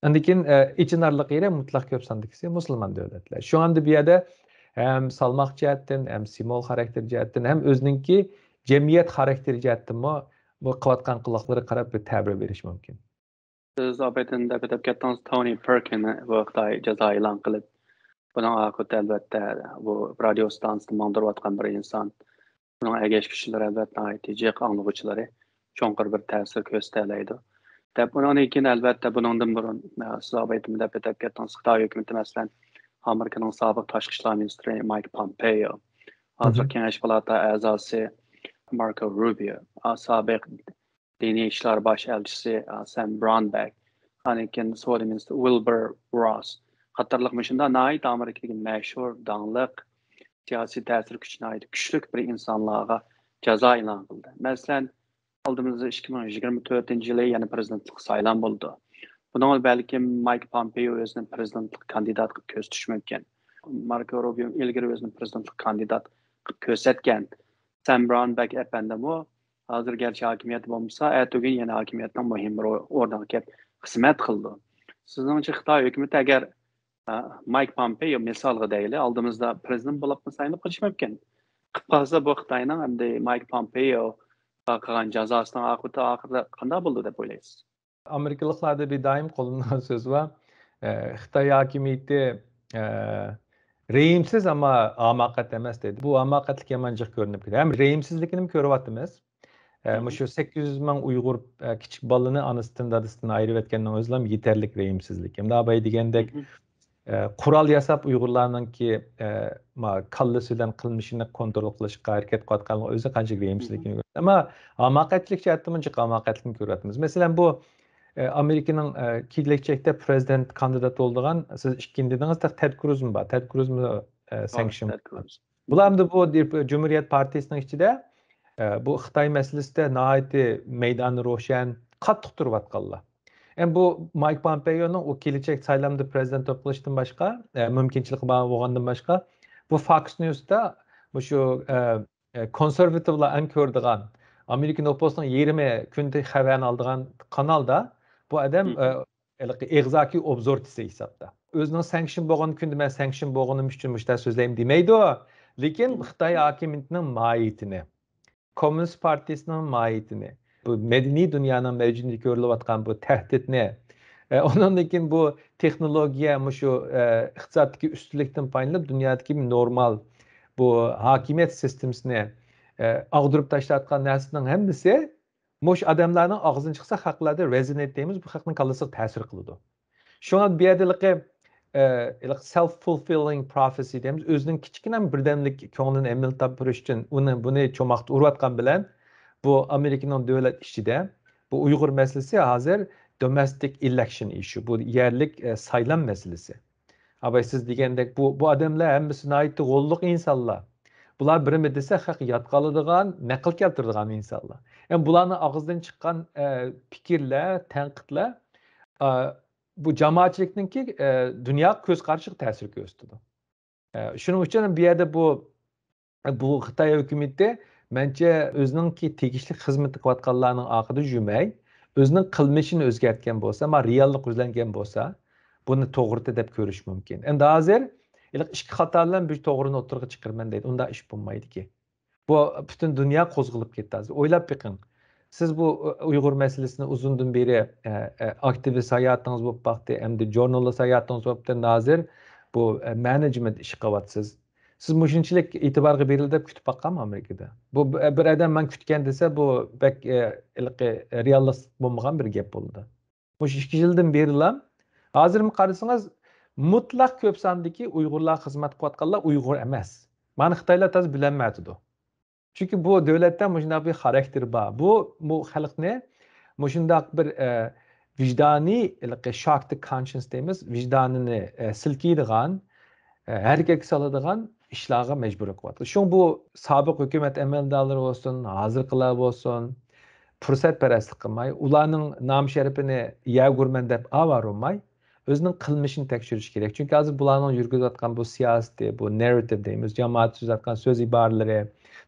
ئاندىن كېيىن، ئە، ئېچىنارلىق يېرى مۇتلەق كۆپ ساندىكىسى مۇسۇلمان دۆلەتلەر. شۇڭا ئەمدى بۇ يەردە ھەم سالماق جەھەتتىن، ھەم سىمۋول خاراكتېر جەھەتتىن، ھەم ئۆزىنىڭكى جەمئىيەت خاراكتېرى جەھەتتىنمۇ بۇ قىلىۋاتقان قىلىقلىرىغا قاراپ بىر تەبىر بېرىش مۇمكىن. سىز ئابىدىن دەپ ئۆتۈپ كەتتىڭىز، تونى پېركىننى بۇ خىتاي جازا ئېلان قىلىپ، بۇنىڭ ئاقىۋىتى ئەلۋەتتە بۇ رادىيو ئىستانسىسىدا ماڭدۇرۇۋاتقان بىر ئىنسان. بۇنىڭ ئەگەشكۈچىلىرى ئەلۋەتتە ناھايىتى جىق، ئاڭلىغۇچىلىرى چوڭقۇر بىر تەسىر كۆرسىتەلەيدۇ. دەپ ئۇنىڭدىن كېيىن ئەلۋەتتە بۇنىڭدىن بۇرۇن، ئە، سىز ئابىدىن دەپ ئۆتۈپ كەتتىڭىز، خىتاي ھۆكۈمىتى مەسىلەن ئامېرىكىنىڭ سابىق تاشقى ئىشلار مىنىستىرى مايك پومپېيو، ھازىر كېڭەش پالاتا ئەزاسى ماركو روبىيو، ئا، سابىق دىنىي ئىشلار باش ئەلچىسى، ئا، سام برونبەك، ئاندىن كېيىن سودا مىنىستىرى ۋىلبۇر روس قاتارلىق مۇشۇنداق ناھايىتى ئامېرىكىدىكى مەشھۇر، داڭلىق سىياسىي تەسىر كۈچى ناھايىتى كۈچلۈك بىر ئىنسانلارغا جازا ئېلان قىلدى. مەسىلەن، ئالدىمىزدا ئىككى مىڭ يىگىرمە تۆتىنچى يىلى يەنە پرېزىدېنتلىققا سايلام بولىدۇ. بۇنىڭغا بەلكىم مايك پومپېيو ئۆزىنى پرېزىدېنتلىق كاندىدات قىلىپ كۆرسىتىشى مۇمكىن. ماركو روبىيو ئىلگىرى ئۆزىنى پرېزىدېنتلىق كاندىدات قىلىپ كۆرسەتكەن. سام برونبەك ئەپەندىمۇ ھازىر گەرچە ھاكىمىيەتتە بولمىسا، ئەتىگۈن يەنە ھاكىمىيەتنىڭ مۇھىم بىر ئورنىغا كېلىپ خىزمەت قىلىدۇ. سىزنىڭچە خىتاي ھۆكۈمىتى ئەگەر، ئە، مايك پومپېيو مىسالغا دەيلى، ئالدىمىزدا پرېزىدېنت بولۇپمۇ سايلىنىپ قېلىشى مۇمكىن. قىلىپ قالسا، بۇ خىتاينىڭ ئەمدى مايك پومپېيوغا قىلغان جازاسىنىڭ ئاقىۋىتى ئاخىرىدا قانداق بولىدۇ دەپ ئويلايسىز؟ ئامېرىكىلىقلاردا بىر دائىم قوللىنىدىغان سۆز بار. ئە، خىتاي ھاكىمىيىتى، ئە، رەھىمسىز، ئەمما ھاماقەت ئەمەس دەيدۇ. بۇ ھاماقەتلىك يامان جىق كۆرۈنۈپ كېتىدۇ. ھەم رەھىمسىزلىكىنىمۇ كۆرۈۋاتىمىز. ئە، مۇشۇ سەككىز يۈز مىڭ ئۇيغۇر، ئە، كىچىك بالىنى ئانىسىدىن، دادىسىدىن ئايرىۋەتكەننىڭ ئۆزىلا يېتەرلىك رەھىمسىزلىك. ئەمدى ئاباي دېگەندەك، ئە، قورال ياساپ ئۇيغۇرلارنىڭكى، ئە، ما، كاللىسى بىلەن قىلمىشىنى كونترول قىلىشقا ھەرىكەت قىلىۋاتقانلىقى ئۆزى قانچىلىك رەھىمسىزلىكنى كۆرسىتىدۇ. ئەمما ھاماقەتلىك جەھەتتىنمۇ جىق ھاماقەتلىكنى كۆرۈۋاتىمىز. مەسىلەن، بۇ، ئە، ئامېرىكىنىڭ، ئە، كېلەچەكتە پرېزىدېنت كاندىداتى بولىدىغان، سىز ئىككىنچى دېدىڭىز، تېد كروزمۇ بار. تېد كروزمۇ، ئە، سانكشن. بۇلار ئەمدى بۇ دېپ-، جۇمھۇرىيەت پارتىيىسىنىڭ ئىچىدە، ئە، بۇ خىتاي مەسىلىسىدە ناھايىتى مەيدانى روشەن، قاتتىق تۇرۇۋاتقانلار. ئەمدى بۇ مايك پومپېيونىڭ ئۇ كېلىچەك سايلامدا پرېزىدېنت بولۇپ قېلىشتىن باشقا، ئە، مۇمكىنچىلىكى بار بولغاندىن باشقا، بۇ فاكس نيۇستا مۇشۇ، ئە، ئە، كونسېرۋاتىۋلار ئەڭ كۆرىدىغان، ئامېرىكا نوپۇسىنىڭ يېرىمى كۈندە خەۋەرنى ئالىدىغان قانالدا بۇ ئادەم، ئە، ھېلىقى ئېغزاكى ئوبزورچىسى ھېسابتا. ئۆزىنىڭ سانكشن بولغان كۈندە مەن سانكشن بولغىنىم ئۈچۈن مۇشۇنداق سۆزلەيمەن دېمەيدۇ، لېكىن خىتاي ھاكىمىيىتىنىڭ ماھىيىتىنى، كوممۇنىست پارتىيىسىنىڭ ماھىيىتىنى، بۇ مەدەنىي دۇنيانىڭ مەۋجۇدىيىتىگە كۆرۈلۈۋاتقان بۇ تەھدىتنى، ئە، ئۇنىڭدىن كېيىن بۇ تېخنولوگىيە، مۇشۇ، ئە، ئىقتىسادتىكى ئۈستۈنلۈكتىن پايدىلىنىپ، دۇنيادىكى نورمال بۇ ھاكىمىيەت سىستېمىسىنى، ئە، ئاغدۇرۇپ تاشلاۋاتقان نەرسىنىڭ ھەممىسى مۇشۇ ئادەملەرنىڭ ئاغزىدىن چىقسا، خەقلەردە رېزونېت دەيمىز، بۇ خەقنىڭ كاللىسىغا تەسىر قىلىدۇ. شۇڭا بۇ يەردە ھېلىقى، ئە، ھېلىقى سېلف فۇلفىللىڭ پروفېسى دەيمىز، ئۆزىنىڭ كىچىككىنە بىردەملىك كۆڭلىنى ئەمەلىيەتتە تاپىپ بېرىش ئۈچۈن ئۇنى، بۇنى چوماقتا ئۇرۇۋاتقان بىلەن، بۇ ئامېرىكىنىڭ دۆلەت ئىچىدە بۇ ئۇيغۇر مەسىلىسى ھازىر دومېستىك ئېلېكشن ئىشۇ، بۇ يەرلىك، ئە، سايلام مەسىلىسى. ئاباي، سىز دېگەندەك، بۇ، بۇ ئادەملەر ھەممىسى ناھايىتى غوللۇق ئىنسانلار. بۇلار بىرىمە دېسە، خەق ياد قالىدىغان، نەقىل كەلتۈرىدىغان ئىنسانلار. يەنى بۇلارنىڭ ئاغزىدىن چىققان، ئە، پىكىرلەر، تەنقىدلەر، ئە، بۇ جامائەتچىلىكنىڭكى، ئە، دۇنياغا كۆز قارىشىغا تەسىر كۆرسىتىدۇ. ئە، شۇنىڭ ئۈچۈن بۇ يەردە بۇ، بۇ خىتاي ھۆكۈمىتى، مەنچە، ئۆزىنىڭكى تېگىشلىك خىزمىتى قىلىۋاتقانلارنىڭ ئارقىدا يۈرمەي، ئۆزىنىڭ قىلمىشىنى ئۆزگەرتكەن بولسا، ما رېئاللىق يۈزلەنگەن بولسا، بۇنى توغرىتى دەپ كۆرۈش مۇمكىن. ئەمدى ھازىر ھېلىقى ئىككى خاتا بىلەن بىر توغرىنى ئوتتۇرىغا چىقىرىمەن دەيدۇ. ئۇنداق ئىش بولمايدىكى. بۇ پۈتۈن دۇنيا قوزغىلىپ كەتتى ھازىر. ئويلاپ بېقىڭ. سىز بۇ ئۇيغۇر مەسىلىسىنى ئۇزۇندىن بېرى، ئە، ئە، ئاكتىۋىست ھاياتىڭىز بولۇپ باقتى، ئەمدى ژۇرنالىست ھاياتىڭىز بولۇپتۇ، ھازىر بۇ، ئە، مەنېجمېنت ئىشى قىلىۋاتىسىز. سىز مۇشۇنچىلىك ئېتىبارغا بېرىلدى دەپ كۈتۈپ باققانمۇ ئامېرىكىدا؟ بۇ ب-، بىر ئادەم مەن كۈتكەن دېسە، بۇ بەك، ئە، ھېلىقى رېئالىستىك بولمىغان بىر گەپ بولىدۇ. مۇشۇ ئىككى يىلدىن بېرىلا، ھازىرمۇ قارىسىڭىز، مۇتلەق كۆپ ساندىكى ئۇيغۇرلار خىزمەت قىلىۋاتقانلار ئۇيغۇر ئەمەس. مانا خىتايلار تازا بىلەلمەيۋاتىدۇ. چۈنكى بۇ دۆلەتتە مۇشۇنداق بىر خاراكتېر بار. بۇ، بۇ خەلقنى مۇشۇنداق بىر، ئە، ۋىجدانىي، ھېلىقى شاكتى كونشنس دەيمىز، ۋىجدانىنى، ئە، سىلكىيدىغان، ئە، ھەرىكەتكە سالىدىغان ئىشلارغا مەجبۇر قىلىۋاتىدۇ. شۇڭا بۇ سابىق ھۆكۈمەت ئەمەلدارلىرى بولسۇن، ھازىرقىلار بولسۇن، پۇرسەتپەرەسلىك قىلماي، ئۇلارنىڭ نام شەرىپىنى يەرگە ئۇرىمەن دەپ ئاۋارە بولماي، ئۆزىنىڭ قىلمىشىنى تەكشۈرۈش كېرەك. چۈنكى ھازىر بۇلارنىڭ يۈرگۈزۈۋاتقان بۇ سىياسىتى، بۇ نېرراتىپ دەيمىز، جامائەت سۆزلەۋاتقان سۆز ئىبارىلىرى،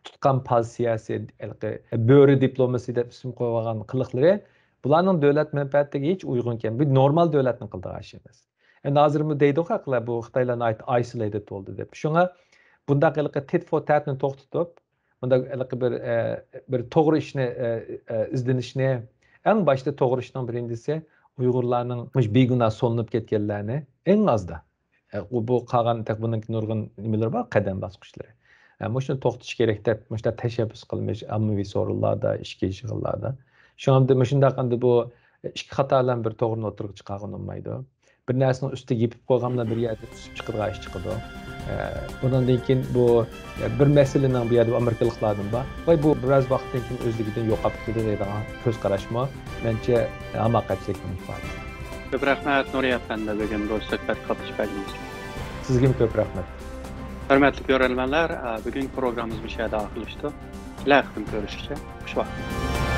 تۇتقان پوزىتسىيەسى، ھېلىقى بۆرە دىپلوماسى دەپ ئىسىم قويۇۋالغان قىلىقلىرى بۇلارنىڭ دۆلەت مەنپەئەتىگە ھېچ ئۇيغۇن كەلمەيدۇ. بۇ نورمال دۆلەتنىڭ قىلىدىغان ئىشى ئەمەس. ئەمدى ھازىرمۇ دەيدۇ خەقلەر، بۇ خىتايلار ناھايىتى ئايسولېيتېد بولدى دەپ. شۇڭا بۇنداق ھېلىقى تىت فور تەتنى توختىتىپ، بۇنداق ھېلىقى بىر، ئە، بىر توغرا ئىشنى، ئە، ئە، ئىزدىنىشنى، ئەڭ باشتا توغرا ئىشنىڭ بىرىنچىسى ئۇيغۇرلارنىڭ مۇشۇ بىگۇناھ سولىنىپ كەتكەنلەرنى ئەڭ ئازدا، ئە، ئۇ، بۇ قالغان تېخى بۇنىڭكى نۇرغۇن نېمىلىرى بار، قەدەم باسقۇچلىرى. ئە، مۇشۇنى توختىتىش كېرەك دەپ، مۇشۇنداق تەشەببۇس قىلمىش ئاممىۋى سورۇنلاردا، ئىچكى يىغىنلاردا. شۇڭا ئەمدى مۇشۇنداق ئەمدى بۇ ئىككى خاتالارنى بىر توغرىنى ئوتتۇرىغا چىقارغىلى بولمايدۇ. بىر نەرسىنىڭ ئۈستىگە يېپىپ قويغاندا بىر يەردە تۈسۈپ چىقىدىغان ئىش چىقىدۇ. ئە، ئۇنىڭدىن كېيىن بۇ، ئە، بىر مەسىلىنىڭ بۇ يەردە ئامېرىكىلىقلاردىن بار. ۋاي، بۇ بىراز ۋاقىتتىن كېيىن ئۆزلۈكىدىن يوقاپ كېتىدۇ دەيدىغان كۆز قاراشمۇ، مەنچە، ھاماقەتچىلىكنىڭ ئىپادىسى. كۆپ رەھمەت، نۇرى ئەپەندى، بۈگۈن بۇ سۆھبەتكە قاتنىشىپ بەرگىنىڭىز ئۈچۈن. سىزگىمۇ كۆپ رەھمەت. ھۆرمەتلىك كۆرۈرمەنلەر، ئە، بۈگۈنكى پروگراممىمىز مۇشۇ يەردە ئاخىرلىشىدۇ. كېلەر قېتىم كۆرۈشكىچە، خۇش ۋاقىت.